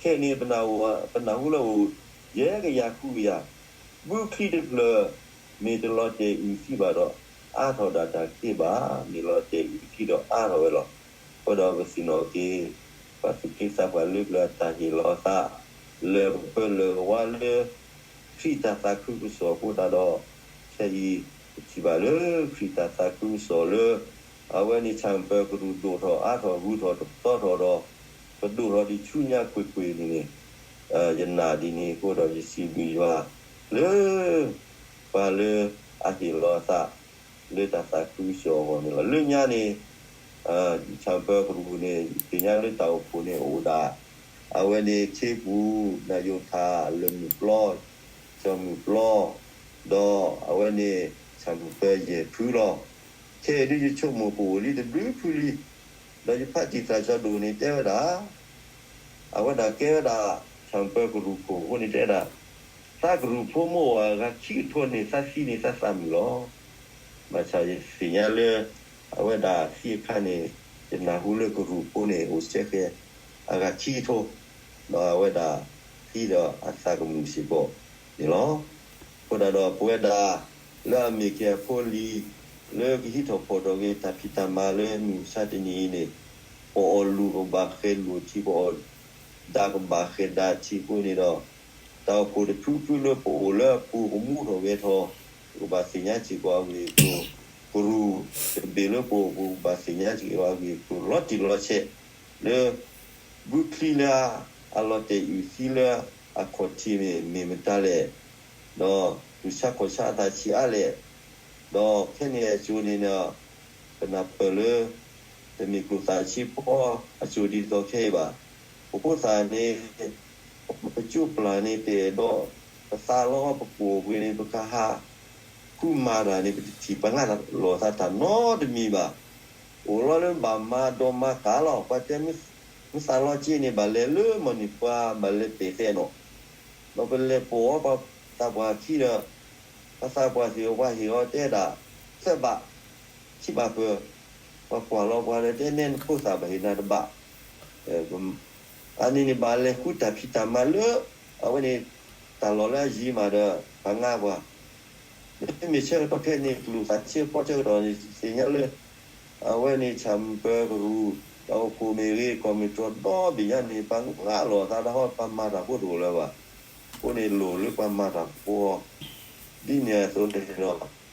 ခဲအံၤန့ၣ် ပနၢ်ဟူလၢအိၣ် ယဲၢ်ကယၤဃုကယၤ, ဘုချံတဖျၢၣ် မ့ၢ်တလီၤတဲာ်အုၣ်သံဘၣ်ဒီး အါထီၣ်ဒၣ်တၢ်တက့ၢ်ဘၣ်, မ့ၢ်လီၤတဲာ်အုၣ်သံဒီးအါထီၣ်ဝဲလီၤ. အဃိဒီးပသ့ၣ်နီၣ်က့ၤ ပှၤသူၣ်က့သးပှၢ်လၢပျၢၤအတၢ်ဟ့ၣ်လီၤအသး လၢပပၢလၢပဝါလၢ ခရံာ်တၢ်သးခုကစီၣ်အဃိသတးဒီး ခဲအံၤ ပထံၣ်ဘၣ်လၢခရံာ်တၢ်သးခုကစီၣ်လၢ အဝဲန့ၣ် ဆၣ်မုၢ်ပၢၤကရူၢ်ဒိၣ်ထီၣ်အါထီၣ်ဂုၤထီၣ်တပတီၢ်ထီၣ်ဒီး ပဒိၣ်ထီၣ်ဒံးဆူညါကွ့ၢ်ကွ့ၢ်န့ၣ်န့ၣ် ယနာ်ဒ်န့ၣ်အဃိဒီး ယစံးဘျုးယွၤ လၢ ပှၤလၢအဟ့ၣ်လီၤအသး လၢတၢ်သးခုကစီၣ်အဂီၢ်န့ၣ်လီၤ. လၢညါန့ၣ် ဆၣ်မုၢ်ပၢၤကရူၢ်န့ၣ် သ့ၣ်ညါလၢတၢ်အိၣ်ဖှိၣ်န့ၣ် အိၣ်ဒၣ် အဝဲန့ၣ်ခ့ပူၤ နၢ်ယိၤထၣ် လၢၢ်မုၢ်ပျီ ကၠီၣ်မုၢ်ပျီ ဒီးအဝဲန့ၣ် ဆၣ်မုၢ်ပၢၤယဲၢ်ဖုလီၤ. ခဲအံၤဒ်ယဆိကမိၣ်ပအိၣ်လံတဘျုးဖုလံ. ဒီးယဖါတံၢ်သရၣ်စီၤဒိၣ်န့ၣ်တဲဝဲဒၣ် အဝဲဒၣ်ကဲဝဲဒၣ် ဆၣ်မုၢ်ပၢၤကရူၢ်ခိၣ်အဃိန့ၣ်တဲဒၣ် သးကရူၢ်ဖိမ့ၢ်အိၣ်အဂၤခံကထိန့ၣ် သးသံန့ၣ် သးသးမုာ်လီၤ. ဘၣ်ဆၣ်ယသ့ၣ်ညါလၢ အဝဲဒၣ်သံအခါန့ၣ် ယနၢ်ဟူလၢကရူၢ်ဖိန့ၣ် အိၣ်စဲဃဲၤ အဂၤခံကထိ ဒီးအဝဲဒၣ်သံဒီးအသးကမုာ်စ့ၢ်ကီးန့ၣ်လီၤ. အဃိဒၣ်ဒီးပဝဲဒၣ် လၢအမ့ၢ်က့ၤအဖိလံၤ လၢကဟံးထီၣ်ဖီၣ်ထီၣ်က့ၤတၢ်ဖံးတၢ်မၤလၢမုၢ်မဆါတနံၤအံၤန့ၣ်, ပအီၣ်လူၤကဘၣ်ဃဲၤလူၤထံ, ပအီၣ်ဒါကဘၣ်ဃဲၤဒါထံအဃိန့ၣ်ဒီး, တၢ်အိၣ်ဖှိၣ်တဖုဖုလၢပအိၣ်လၢအပူၤကမူထီၣ်ဂဲၤထီၣ်, ပကဘၣ်သ့ၣ်ညါစ့ၢ်ကီးအဂ့ၢ်အကျိၤ, ကရူၢ်တဘ့ၣ်လၢပအိၣ်ပူၤ ပကဘၣ်သ့ၣ်ညါစ့ၢ်ကီးအဂ့ၢ်အကျိၤ လီၤတံၢ်လီၤဆဲး, လၢ ဘုချံလၢအလီၤတဲာ်အုၣ်သံလၢအခီၣ်ထံးန့ၣ် မ့ၢ်မတၤလဲၣ်, ဒီးသူၣ်ဆါခီၣ်ဆါအသးဆံးအါလဲၣ်, ဒီးခဲန့ၣ်အစိၤန့ၣ်ဒီး ပနၢ်ပၢၢ်လၢ တမ့ၢ်ကျိၣ်စ့ဆံးဖီအစိၤဒ်သိးခဲအံၤဘၣ်. ပဖိသၣ်န့ၣ် ပကၠိပျၢ်န့ၣ် ပအဲၣ်ဒိးပသးလီ ပကိၢ်ပှ့ၤန့ၣ် ပကဟးဃုမၤတၢ်န့ၣ် ပတထံၣ်ပှၤငါလီၤသးတၢ်နီတမံၤဘၣ်. အိၣ်လီၤလၢဘၣ်မၤဒိးမၤကးလီၤ. ပှၤတဲမ့ၢ်သးလီက့န့ၣ် ဘၣ်လဲၤလၢမီၢ်န့ၢ်ပှၤ ဘၣ်လဲၤပဲာ်သဲနီၤ, ဒီးပလဲၤပိာ်အီၤပှၤသးပှၢ်ခံဒီး ပှၤသးပှၢ်သ့ၣ်ဧိၤ ပှၤဟ့ၣ်အီၤတဲဒၣ် သၢဘး ခံဘးပၢၢ်, ပှၤကွၢ်လီၤပှၤဒီးတဲ နဲနဖိသၣ်ဘၣ်ဟ့ၣ်နၤတဘး, အန့ၣ်န့ၣ် ဘၣ်လဲၤဃုတၢ်ဖံးတၢ်မၤလၢ အဝဲန့ၣ် တၢ်လီၢ်လၢအယံၤမးဒီး ပှၤငါပှၤ မ့မ့ၢ်ဆၢကတီၢ်ခဲအံၤန့ၣ် ကျိၣ်စ့ဆံးဖီဆၢကတီၢ်န့ၣ် သ့ၣ်ညါလၢ အဝဲန့ၣ် ဆၣ်မုၢ်ပၢၤကရူၢ် တၢ်အိၣ်ဖှိၣ်မ့ၢ်ဂ့ၤ ကီၢ်မ့ၢ်ကီၢ်ဒီဘ့ၣ်ညါန့ၣ် ပှၤငါလီၤသးတၢ်ဟီ ပှၤမၤတၢ်ဖိတအိၣ်လၢၤဘၣ်. အဃိန့ၣ် လိၣ်လၢပှၤမၤတၢ်ဖိအီၤ ဒ်န့ၣ်အသိးန့ၣ်ဒီး ပ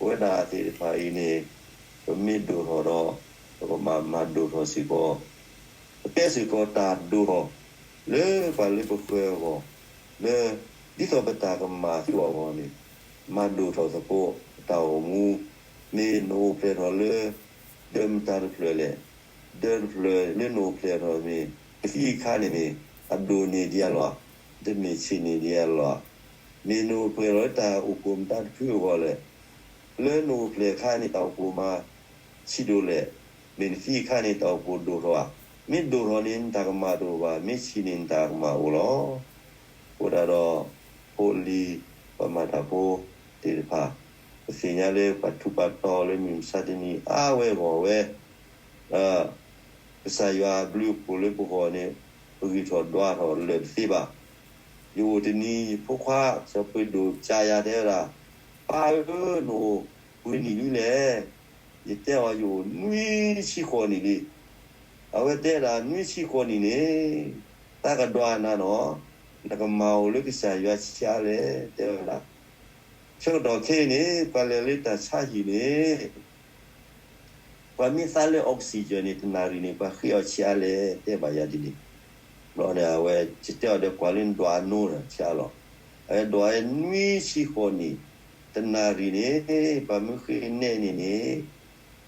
ဝဲဒၣ်သ့ၣ်တဖၣ်အံၤန့ၣ် ပမ့ၢ်ဒိၣ်ထီၣ်ဒီး ပကဘၣ်မၤဒိၣ်ထီၣ်စ့ၢ်ကီး ပတဲစ့ၢ်ကီးတၢ်ဒိၣ်ထီၣ် လၢပှၤလၢပဃၢၤအဂီၢ် လၢ ဒ်သိးပတၢ်ကမၣ်သူအဂီၢ်န့ၣ် မၤဒိၣ်ထီၣ်သကိး ပတၢ်အိၣ်မူ မ့ၢ်နအိၣ်ဖျဲၣ်ထီၣ်လၢ ဒၢးမတၤတဖျၢၣ်လဲၣ်, ဒၢးတဖျၢၣ်လၢနအိၣ်ဖျဲၣ်ထီၣ်မ့ၢ် ကသံအခါန့ၣ်မ့ၢ် အဒိၣ်န့ၢ်ဒံးအလီၢ်, တမ့ၢ်ဆံးန့ၢ်ဒံးအလီၢ်, မ့ၢ်နအိၣ်ဖျဲၣ်ထီၣ်လၢတၢ်အိၣ်ဖှိၣ်မတၤတဖုအဂီၢ်လဲၣ်, လၢနအိၣ်ဖျဲၣ်အခါန့ၣ် တၢ်အိၣ်ဖှိၣ်မၤဆံးဒိၣ်လဲၣ်, မ့ၢ်နသံအခါန့ၣ် တၢ်အိၣ်ဖှိၣ်ဒိၣ်ထီၣ်ဧါ, မ့ၢ်ဒိၣ်ထီၣ်န့ၣ် နတၢ်ကမၣ်တအိၣ်ဘၣ်, မ့ၢ်ဆံးန့ၣ် နတၢ်ကမၣ်အိၣ်လီၤ. အဃိဒၣ်ဒီး ဖိလံၤ ပှၤမၤတၢ်ဖိသ့ၣ်တဖၣ် ပသ့ၣ်ညါလၢပှၤထူးပှၤတီၤလၢမုၢ်မဆါတနံၤအါဝဲဂီၢ်ဝဲ ကစၢ်ယွၤအဘျုးအဖှိၣ်လၢပဂီၢ်န့ၣ် ပဂံၢ်ထီၣ်ဒွးထီၣ်လၢာ်တသ့ဘၣ်. ယအိၣ်တနံၤ ယဖိခွါ စီၤပှ့ၤဒိၣ်ကၠါယၤတဲဝဲဒၣ်, ပၢ်ဧၢ, နအိၣ်ပှဲၤနံၣ်လံလဲၣ်. ယတဲအီၤ ယအိၣ်နွံဆံဃိးနံၣ်လံ. အဝဲတဲဒၣ် နွံဆံဃိးနံၣ်န့ၣ် တၢ်ကဒွးနၤနီၤ, နကမၤအိၣ်လၢကစၢ်ယွၤဆံးအါလဲၣ် တဲဝဲဒၣ်. ဆၢကတီၢ်ခဲအံၤန့ၣ် ပှၤလဲၤလၢတၢ်ဆါဟံၣ်န့ၣ် ပှၤမ့ၢ်သါလၢ oxygen န့ၣ် တနၣ်ရံၣ်န့ၣ် ပှၤဃ့အီၤဆံးအါလဲၣ် တဲဘၣ်ယၤဒ်န့ၣ်. ဘျီန့ၣ် အဝဲ ယတဲအီၤဒီး ကွၢ်လၢနဒွးအနိဒီးဆံးအါလီၤ. အဝဲဒွးဝဲနွံဆံဃိးနံၣ်, တနၣ်ရံၣ်န့ၣ် ပှၤမ့ၢ်ဃ့နဲန့ၣ်န့ၣ်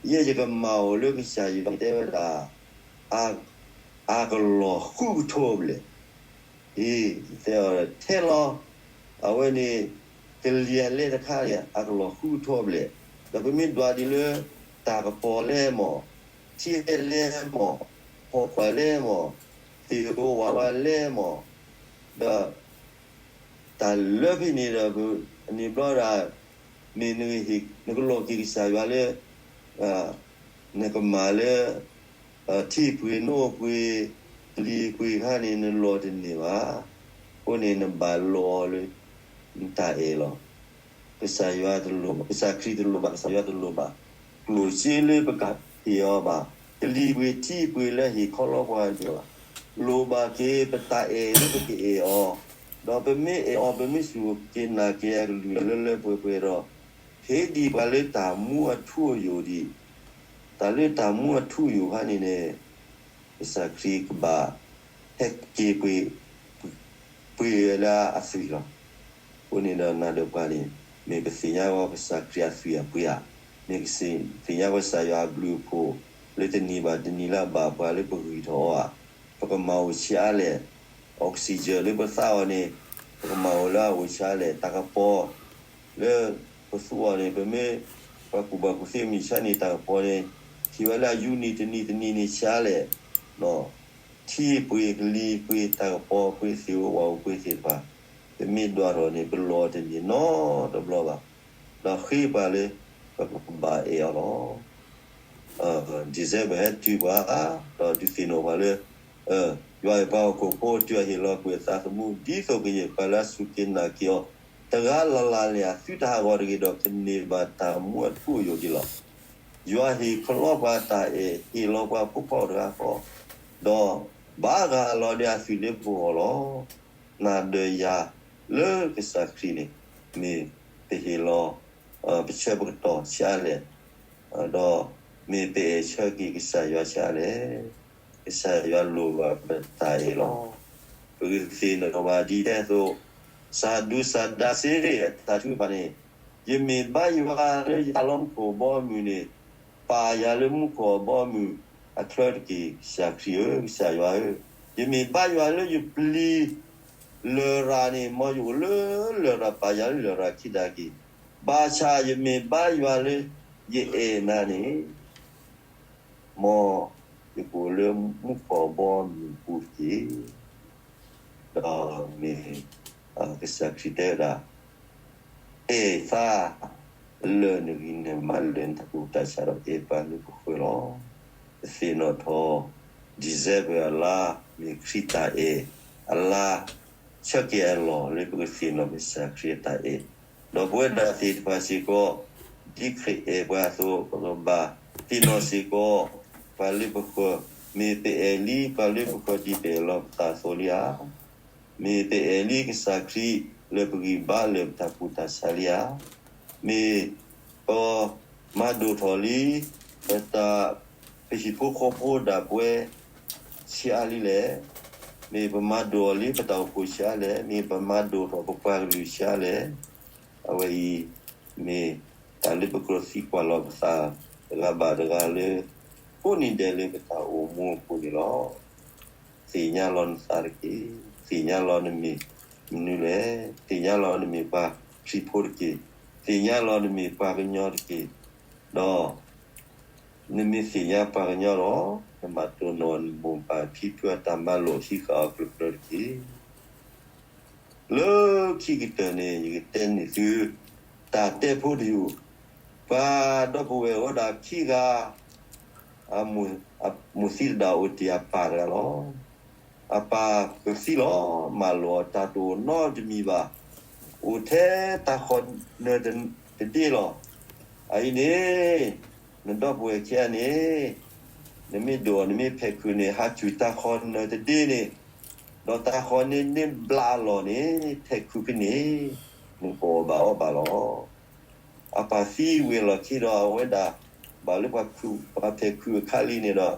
ယဲယကမၤအိၣ်လၢကစၢ်ယွၤတဲဝဲဒၣ် အကလီၢ်ဃုကထိဘျဲၣ်. အံၤ ယတဲအီၤထဲလီၤ. အဝဲန့ၣ် ကလံၤအလဲတခါန့ၣ် အကလီၢ်ဃုကထိဘျဲၣ်. ဒီးပမ့ၢ်ဒွးဒ်လၢ တၢ်ကပီၤလဲမၢ်, ထံလဲလဲမၢ်, ဖီၣ်ကွၢ်လဲမၢ်, သ့ၣ်ဧိၤဝးဝးလဲမၢ်, ဒီး တၢ်လၢဖဲန့ၣ်ဒီး န့ၣ်ဘျီဒၣ် မ့ၢ်နကဟ့ၣ် နကလီၢ်က့ၤကစၢ်ယွၤလၢ နကမၤလၢ ထံပှ့ၤနိပှ့ၤ ကလံၤပှ့ၤခါန့ၣ် နလီၢ်တန့ၢ်ဘၣ်. အဃိန့ၣ် နဘၣ်လီၤလၢ နတၢ်အဲၣ်လီၤ. ကစၢ်ယွၤတလိၣ်ဘၣ်, ကစၢ်ခရံာ်တလိၣ်ဘၣ်, ကစၢ်ယွၤတလိၣ်ဘၣ်. ကျိၣ်စ့လၢပကဟ့ၣ်အီၤဘၣ်, ကလံၤပှ့ၤထံပှ့ၤလၢဟ့ၣ်ခီလီပှၤန့ၣ်ဘၣ်. လိၣ်ဘၣ်က့ၤပတၢ်အဲၣ်လၢပကအဲၣ်အီၤ, ဒီးပမ့ၢ်အဲၣ်အီၤ ပမ့ၢ်စူၢ်က့ၤနာ်က့ၤအကလုၢ်လၢလၢပှဲၤပှဲၤဒီး ဟ့ၣ်ဒံးပှၤလၢတၢ်မူအထူအယိာ်ဒံး, တၢ်လၢတၢ်မူအထူအယိာ်ခါန့ၣ်န့ၣ် ကစၢ်ခရံာ်ကဘၣ်ဟဲက့ၤပှ့ၤ, ပှ့ၤလၢအသွံၣ်လီၤ. အဃိန့ၣ်ဒီးနၤဒီးပှၤန့ၣ် မ့ၢ်ပသ့ၣ်ညါဝဲကစၢ်ခရံာ်အသွံၣ်အပှ့ၤဧါ, မ့ၢ်ပသ့ၣ်ညါဝဲကစၢ်ယွၤအဘျုးအဖှိၣ် လၢတနံၤဘၣ်တနံၤလၢအဘၣ်ပှၤလၢပဂံၢ်ထီၣ်အီၤဧါ, ပကမၤအိၣ်ဆံးအါလဲၣ်. oxygen လၢပသါအီၤန့ၣ် ပကမၤအိၣ်လၢအအိၣ်ဆံးအါလဲၣ်. တၢ်ကပီၤ လၢပသူအီၤန့ၣ် ပမ့ၢ် ပှၤကူၣ်ဘၣ်ကူၣ်သ့မုၢ်ဆါန့ၣ် တၢ်ကပီၤန့ၣ် ထံၣ်ဝဲလၢအယူနံၤတနံၤတနံၤန့ၣ်ဆံးအါလဲၣ်. ထံပှ့ၤကလံၤပှ့ၤတၢ်ကပီၤပှ့ၤသ့ၣ်ဧိၤဝးဧိၤပှ့ၤသ့ၣ်တဖၣ် ပမ့ၢ်ဒွးထီၣ်န့ၣ် ပလီၢ်တန့ၢ်နီတဘျီဘၣ်. ဒီးဃ့ပှၤလၢ ပကဘၣ်အဲၣ်အီၤလီၤ. December ဟဲတုၤပှၤ ဒီးဒုးသ့ၣ်နီၣ်ပှၤလၢ ယွၤအဲၣ်ပှၤဟီၣ်ခိၣ်ဖိတုၤအဟ့ၣ်လီၤကွံာ်အသးသမူ ဒ်သိးကယဲၢ်ပှၤလၢအစူၢ်က့ၤနာ်က့ၤအီၤ တဂၤလၢ်လၢ်န့ၣ် အသုတဟးဂီၤတဂ့ၤဒီး ကန့ၢ်ဘၣ်တၢ်မူအထူအယိာ်ဒံးလီၤ. ယွၤဟ့ၣ်ခီလီပှၤတၢ်အဲၣ် ဟ့ၣ်လီၤပှၤဖိခွါအိၣ်တဂၤဃီ, ဒီးဘၣ်ဂၢ်လီၤဒီးအသွံၣ်လၢပဂီၢ်လီၤ. နၤဒီးယၤလၢကစၢ်ခရံာ်န့ၣ် မ့ၢ်ပဟ့ၣ်လီၤ ပဆၢပကတီၢ်ဆံးအါလဲၣ်, ဒီးမ့ၢ်ပအဲၣ်ဆၢက့ၤကစၢ်ယွၤဆံးအါလဲၣ်. ကစၢ်ယွၤလိၣ်ဘၣ်ပတၢ်အဲၣ်လီၤ. ပကသ့ၣ်နီၣ်ဘၣ်ဒ်န့ၣ်အသိး, စၤဒူစၤဒၤစ့အတၢ်ထုကဖၣ်န့ၣ်, ယမ့ၢ်ဘါယွၤလၢယတၢ်လီၢ်မူခိၣ်ဘီမုၢ်န့ၣ်, ပာ်ယၤလၢမူခိၣ်ဘီမုၢ်အချၢတက့ၢ်. ကစၢ်ခရံာ်ဧၢ, ကစၢ်ယွၤဧၢ, ယမ့ၢ်ဘါယွၤလၢယပျံၤလရာ်န့ၣ်, မ်ယအိၣ်လၢလရာ်, ပာ်ယၤလၢလရာ်ခံဒၣ်က့ၤ, ဘၣ်ဆၣ်ယမ့ၢ်ဘါယွၤလၢယအဲၣ်နၤန့ၣ် မ်ယကအိၣ်လၢမူခိၣ်ဘီမုၢ်ပူၤတက့ၢ်. ဒီးမ့ၢ်ကစၢ်ခရံာ်တဲဝဲဒၣ်, အဲၣ်သးလၢနဂံၢ်နဘါလၢနတၢ်ကူၣ်တၢ်ဆးဒီးအဲၣ်ပှၤလၢပဃၢၤလီၤ. ပသ့ၣ်နီၣ်ထီၣ် December အလါ မ့ၢ်ခရံာ်တၢ်အဲၣ်အလါ, ဆၢက့ၤအလီၢ်လၢပကသ့ၣ်နီၣ်ကစၢ်ခရံာ်အတၢ်အဲၣ်, ဒီးပဝဲဒၣ်သ့ၣ်တဖၣ်စ့ၢ်ကီး, ဒ်ခရံာ်အဲၣ်ပှၤအသိး ပကဘၣ်သ့ၣ်နီၣ်စ့ၢ်ကီး ပှၤလၢပဃၢၤ, မ့ၢ်ပအဲၣ်လံပှၤလၢပဃၢၤဒ်ပအဲၣ်လီၤပသးအသိးလံဧါ. မ့ၢ်ပအဲၣ်လံကစၢ်ခရံာ်လၢပဂံၢ်ဘါလၢပတၢ်ကူၣ်တၢ်ဆးလံဧါ. မ့ၢ်ပမၤဒိၣ်ထီၣ်လံ ပတၢ်, ပဟံၣ်ဖိဃီဖိဒၣ်ပဝဲဆံးအါလံလဲၣ်. မ့ၢ်ပမၤဒိၣ်အီၤလံပတၢ်အိၣ်ဖှိၣ်ဆံးအါလဲၣ်. မ့ၢ်ပမၤဒိၣ်ထီၣ်ပပှၤကလုာ်ဆံးအါလဲၣ်. အဝဲအံၤ မ့ၢ်တၢ်လၢပကြၢးသံကွၢ်လီၤပသး တဂၤဘၣ်တဂၤလၢ ကိးနံၤဒဲးလၢပတၢ်အိၣ်မူအပူၤန့ၣ်လီၤ. သ့ၣ်ညါလီၤနသးတက့ၢ်. သ့ၣ်ညါလီၤနမ့ၢ်မနုၤလဲၣ်. သ့ၣ်ညါလီၤနမ့ၢ်ပှၤခရံာ်ဖိတက့ၢ်. သ့ၣ်ညါလီၤနမ့ၢ်ပှၤကညီတက့ၢ်. ဒီး နမ့ၢ်သ့ၣ်ညါပှၤကညီဒီး, နမၤတိၢ်နီၣ်နမိၢ်ပၢ်ဖံဖုအတၢ်မၤလိာ်ဟံးဃာ်အီၤကျၢၤကျၢၤတက့ၢ်. လၢခံကတၢၢ်န့ၣ် ယကတဲန့ၢ်သု တၢ်တဲဖိတယုၢ်, ပှၤဒီပုၢ်ဝဲၢ်အိၣ်ဝဲဒၣ်ခံဂၤ, အမိၢ်သံတဒၣ်အိၣ်တ့ၢ်အပၢ်တဂၤလီၤ. အပၢ်ကသံလီၤ. မၢလိာ်အီၤတၢ်တအိၣ်နီတမံၤဘၣ်. အိၣ်ထဲတၢ်ဃီနၢၤတဒ့လီၤ. အအံၤန့ၣ် နဒီပုၢ်ဝဲၢ်ခံဂၤန့ၣ် နမ့ၢ်ဒိၣ်အီၤ နမ့ၢ်ဖဲးခုးန့ၣ် ဟးစူၢ်တၢ်ဃီနၢၤတဒ့န့ၣ်, ဒီးတၢ်ဃီန့ၣ်န့ၢ်ဘျးအလီၢ်န့ၣ် ဖဲးခုးဖဲန့ၣ် နကအီၣ်ဘၣ်အီဘၣ်လီၤ. အပၢ်သံဝံၤအလီၢ်ခံဒီး အဝဲဒၣ် ဘၣ်လၢပှၤဖဲးခုးအခါလံန့ၣ်ဒီး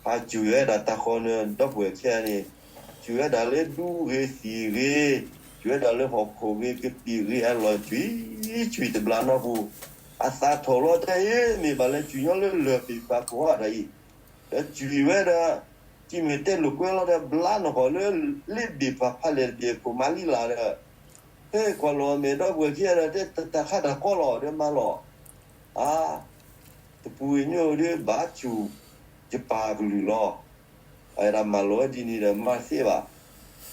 ဟးစူၢ်ဝဲဒၣ်တၢ်ဃီနၢၤဒီပုၢ်ဝဲၢ်ခံဂၤန့ၣ်, စူၢ်ဝဲဒၣ်လၢဒူဂ့ၤသံၣ်ဂ့ၤ, စူၢ်ဝဲဒၣ်လၢဟီၣ်ခိၣ်ဂ့ၤကပံာ်ဂ့ၤအလီၢ် ကွံာ်ကွံာ်တဘျးနီၢ်ပူၤ, အသးထီၣ်လီၤတၢ်အံၤ မ့ၢ်ဘၣ်လဲၤစူၢ်ညီလၢလၢၢ်ပ့ၤပှၤကိးဂၤဒၣ်အံၤ, ဒီးစူၢ်ဝဲဒၣ် စံးမ့ၢ်တဲလိာ်ကွဲလီၤဒီး ဘျါနီၢ်ကီၢ်လၢလ့ဘ့ၣ်ပှၤဖးလဲၢ်တဘ့ၣ်အခိၣ်မၤလံလၢ်ဒီး ဟဲကွၢ်လီၤအမဲာ်ဒီပုၢ်ဝဲၢ်ခံဂၤဒီး တဲတၢ်ခါတၢ်ကီလီၤဒီးမၤလီၤ. အါ တပူၤဝ့ၢ်မ့ၢ်အိၣ်ဒီး ဘၣ်စူၢ်ယပၢ်ကလုၢ်လီၤ. အဝဲဒၣ်မၤလိာ်ဝဲဒ်န့ၣ်ဒီး မၤသ့ဘၣ်.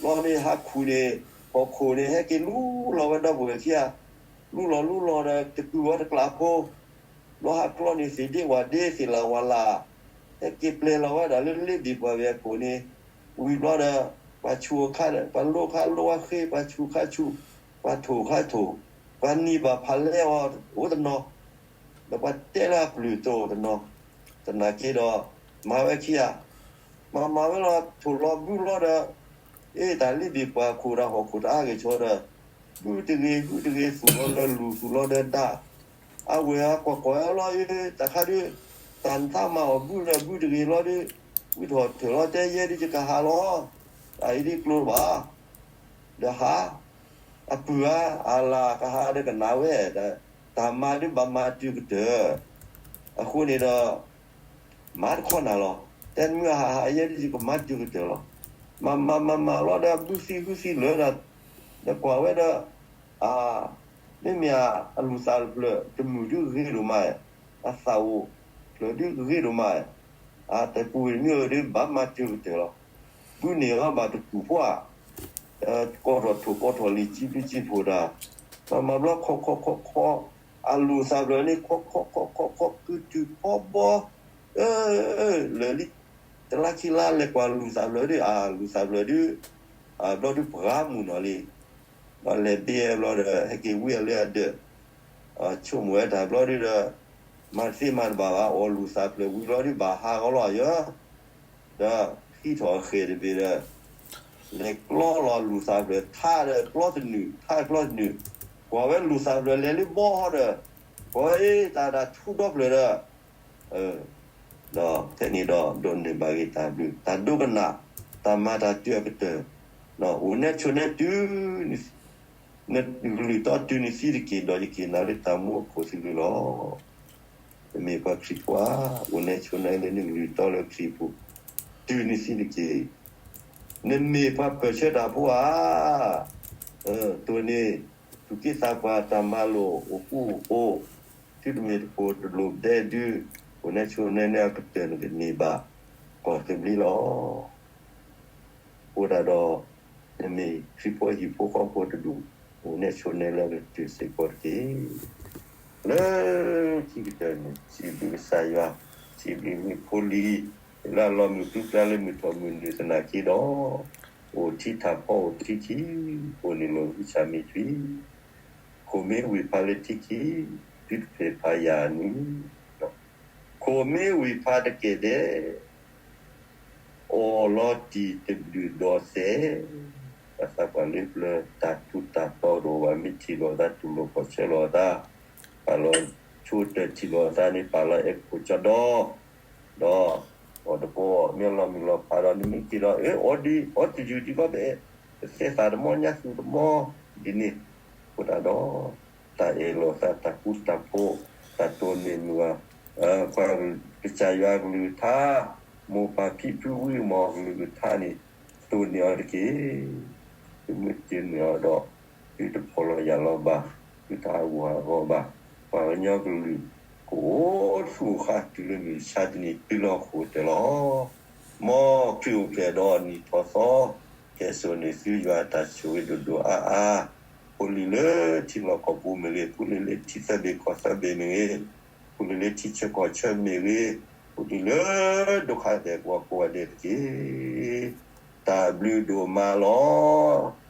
ဘျီန့ၣ်ဟးခူၣ်န့ၣ် ဟီၣ်ခိၣ်န့ၣ် ဟဲက့ၤလူလီၤဝဲဒီပုၢ်ဝဲၢ်ခံဂၤ, လူလီၤလူလီၤဒီး တကုၢ်ဝဲတကျးဖိ ဘျီဟးကျီန့ၣ် သ့ၣ်ဒ့ဝၣ်ဒ့ သ့ၣ်လၢ်ဝၣ်လၢ်, ဟဲက့ၤပျဲလီၤဝဲဒၣ်လၢလ့ဘ့ၣ်ပှၤဝဲၢ်အခိၣ်န့ၣ်, ဝံၤဘျီဒီး ပှၤဆူၣ်အခါဒီး ပှၤလိခါလိဝဲဃ့, ပှၤဆူၣ်ခါဆူၣ်, ပှၤထိၣ်ခါထိၣ်, ပှၤနံၤဘၣ်ဖးလဲအီၤအိၣ်တနီၤ, ဒီးပှၤတဲလၢအပျုၢ်တအိၣ်တနီၤ, သနာ်က့ဒီး မၤဝဲခံဂၤ မၤမၤဝဲလီၤ ထိၣ်လီၤဘုလီၤဒီး, အ့ တၢ်လ့ဘ့ၣ်ပှၤခိၣ်ဒီးဟီၣ်ခိၣ်တအါဂ့ၤဆၢဒီး, ဘုတဂ့ၤ ဘုတဂ့ၤ သူၣ်လီၤဒီးလူၢ် သူၣ်လီၤဒီးဒါ, အဝဲၢ်အကွၢ်ကွၢ်လီၤအ့ တၢ်ခါဒုး, တၢ်နသးမၤအီၣ်ဘုဒီးဘုတဂ့ၤလီၤဒုး, ဝံထီၣ်ထၢၣ်လီၤတဲယဲဒုးယကဟးလီၤ, တၢ်အံၤဒ်ကျိဘၣ်, ဒီးဟး အပုၢ်ဧါ အလၢ်ကဟးဒီးကနၣ်ဝဲ, တၢ်မၤဒုးဘၣ်မၤတုၤကတၢၢ်, အဃိန့ၣ်ဒီး မၤတခီနၤလီၤ, တဲနမုၢ်အဟးဟးယဲဒုးယကမၤတုၤကတၢၢ်လီၤ, မၤမၤမၤမၤလီၤဒီးဘုသံဘုသံလၢာ်ဒီး, ဒီးကွၢ်ဝဲဒီး, အါ မ့မ့ၢ်အလူၤသးတဖျၢၣ် တမုာ်ဒုးဂ့ၤဒိၣ်မး, အသးအိၣ်ဖျၢၣ်ဒုးဂ့ၤဒိၣ်မး, အတပူၤဝ့ၢ်မ့ၢ်အိၣ်ဒုးဘၣ်မၤတုၤကတၢၢ်လီၤ, ဘုန့ၢ်အီၤဘၣ်တကူၣ်ဖိဧါ ကိးထီၣ်ထိၣ်ကိးထီၣ်လံာ်စံးဘျုးစံးဖှိၣ်တၢ်, မၤမၤဘျီခီခီခီခီ, အလူၤသးဖျၢၣ်န့ၣ် ခီခီခီခီခီ ကုတုၤဖီဘီ, လၢာ်လံ, တလါခံလါ လဲၤကွၢ်လူၤသးဖျၢၣ်ဒုး အလူၤသးဖျၢၣ်ဒုး, ဘျီဒုးပှၤမုၢ်နီၤလံ, ဒီးလဲၤဘ့ၣ်ဘျီဒီး ဟဲက့ၤဝံအလၢအဒၢး, ဆိကမိၣ်ဝဲတၢ်ဘျီဒုးဒီး, မၤတသ့မၤတဘၣ်ဘၣ်, အီၣ်လူၤသးဖျၢၣ်ဝံၤလီၤဒုးဘၣ်ဟးဂီၤလီၤယၢ, ဒီးဟံးထီၣ်အဃဲၢ်တဘ့ၣ်ဒီး လဲၤကျီလီၤလူၤသးဖျၢၣ် ထါဒီးကျီတနုာ် ထါကျီတနုာ်, ကွၢ်ဝဲလူၤသးဖျၢၣ်လဲၤလၢဘီဟီဒီး ကွၢ်ဝဲတၢ်ဒၣ်ထူဒီဖျၢၣ်ဒီး ဒီးဖဲန့ၣ်ဒီးဒိးန့ၢ်ဘၣ်ဂ့ၤတၢ်ဘျုး တၢ်ဒိကနၣ် တၢ်မၤတၢ်တုၤအကတၢၢ်, အိၣ်နဲဆိးနဲတုၤ နကလုၢ်တီတုၤနသံတက့ၢ်, ဒီးယက့ၤနၤလၢတၢ်မူအခိၣ်သလုးလီၤ. နမ့ၢ်ပှၤခရံာ်ဖိဧါ, အိၣ်နဲဆိးနဲလၢနကလုၢ်တီလၢခရံာ်ပူၤ တုၤနသံတက့ၢ်. နမ့ၢ်ပှၤပၢၢ်ဆၢတၢ်ဖိဧါ, တိၢ်န့ၢ်သူၣ်က့သးပှၢ်တၢ်မၤလိာ်အိၣ်ဃူအိၣ်ဖိး, သုတမ့ၢ်တပိၤတလိၣ်ဒဲဒု, အိၣ်နဲဆိးနဲန့ၣ်အကတၢၢ်နကန့ၢ်ဘၣ် ကီၢ်သဘျ့လီၤ. အဃိဒၣ်ဒီး နမ့ၢ်ခရံာ်ဖိဟံၣ်ဖိဃီဖိတဒူၣ်, အိၣ်နဲဆိးနဲလၢကတုၤစ့ၢ်ကီးတက့ၢ်. လၢခံကတၢၢ်န့ၣ် စံးဘျုးကစၢ်ယွၤ, စံးဘျုးမုၢ်ဖိလံၤ, လၢအလီၤမုၢ်ပြံပြါလၢမုၢ်ထီၣ်မုၢ်နုာ်သနာ်က့ဒီး, အိၣ်ထံထးဖီအိၣ်ထံထံ, အိၣ်န့ၣ်လီၤကစၢ်မ့ၢ်ထွံၣ်, ခိၣ်မ့ၢ်ဝံၢ်ဖးလၢထံခံ, သုတဖျဲးဖးယၤနံၤ, ခိၣ်မ့ၢ်ဝံၢ်ဖးတကဲာ်ဒဲး အိၣ်လီၤတံၢ်တဘျုးဒီးစဲး, ပှၤသးပှၢ်လၢပျၢၤ တၢ်ထူးတၢ်တီၤတအိၣ်ဘၣ် မ့ၢ်ထံၣ်လိာ်သး တူၢ်လိာ်ခီၣ်ဆၢလိာ်သး, ပာ်လီၤဆိတၢၢ်ထံၣ်လိာ်သးန့ၣ် ပာ်လီၤအဲၣ်ခိၣ်ကၠီဒီ, ဒီး အီၣ်တဘီမ့ၢ်လီၤမုၢ်လီၤဖးဒီး နမ့ၢ်က့ၤဒီး အၢ အီဒံး အီတယုၢ်ဒံးဘၣ်ဘဲ, ပသဲသးတမီ ညါသူၣ်တမီ ဒ်န့ၣ်, အဃိဒၣ်ဒီး တၢ်အဲၣ်လိာ်သး တၢ်ဃူတၢ်ဖိး တၢ်တိၢ်န့ၢ်မုၢ်ဂီၤ, ပှၤကစၢ်ယွၤကလုၢ်ကထါ, မိၢ်ပၢ်ဖံဖုဝံမီၢ်ကလုၢ်ကထါန့ၣ် တိၢ်န့ၢ်အီၤတက့ၢ်. သုမ့ၢ်တိၢ်န့ၢ်အီၤဒီး သုတဖီၣ်လီၤယာ်လီၤဘၣ်, သုတဟးဂူာ်ဟးဂီၤဘၣ်, ပှၤကညီကလုာ် ကအိၣ်ဆူၣ်အိၣ်ချ့တုၤလၢမုၢ်မဆါတနံၤ တုၤလၢဟီၣ်ခိၣ်ကတၢၢ်လီၤ. မ်ခရံာ်အိၣ်ဖျဲၣ်ဒီးနံၣ်ထီၣ်သီ, ကဲစိာ်န့ၢ်သုယွၤတၢ်ဆိၣ်ဂ့ၤဒိၣ်ဒိၣ်အါအါ, ဖိလံၤလၢထံလီၢ်ကီၢ်ပူၤမ့ၢ်ဂ့ၤ, ဖိလံၤလၢထံသၢဘ့ၣ်ကီၢ်သၢဘ့ၣ်မ့ၢ်ဂ့ၤ, ဖိလံၤလၢထံဆၢကီၢ်ဆၢမ့ၢ်ဂ့ၤ, ဖိလံၤလၢဒိၣ်ခါဒဲးပှၤကိးဂၤဒဲးတက့ၢ်. တၢ်ဘျုးဒိၣ်မးလီၤ.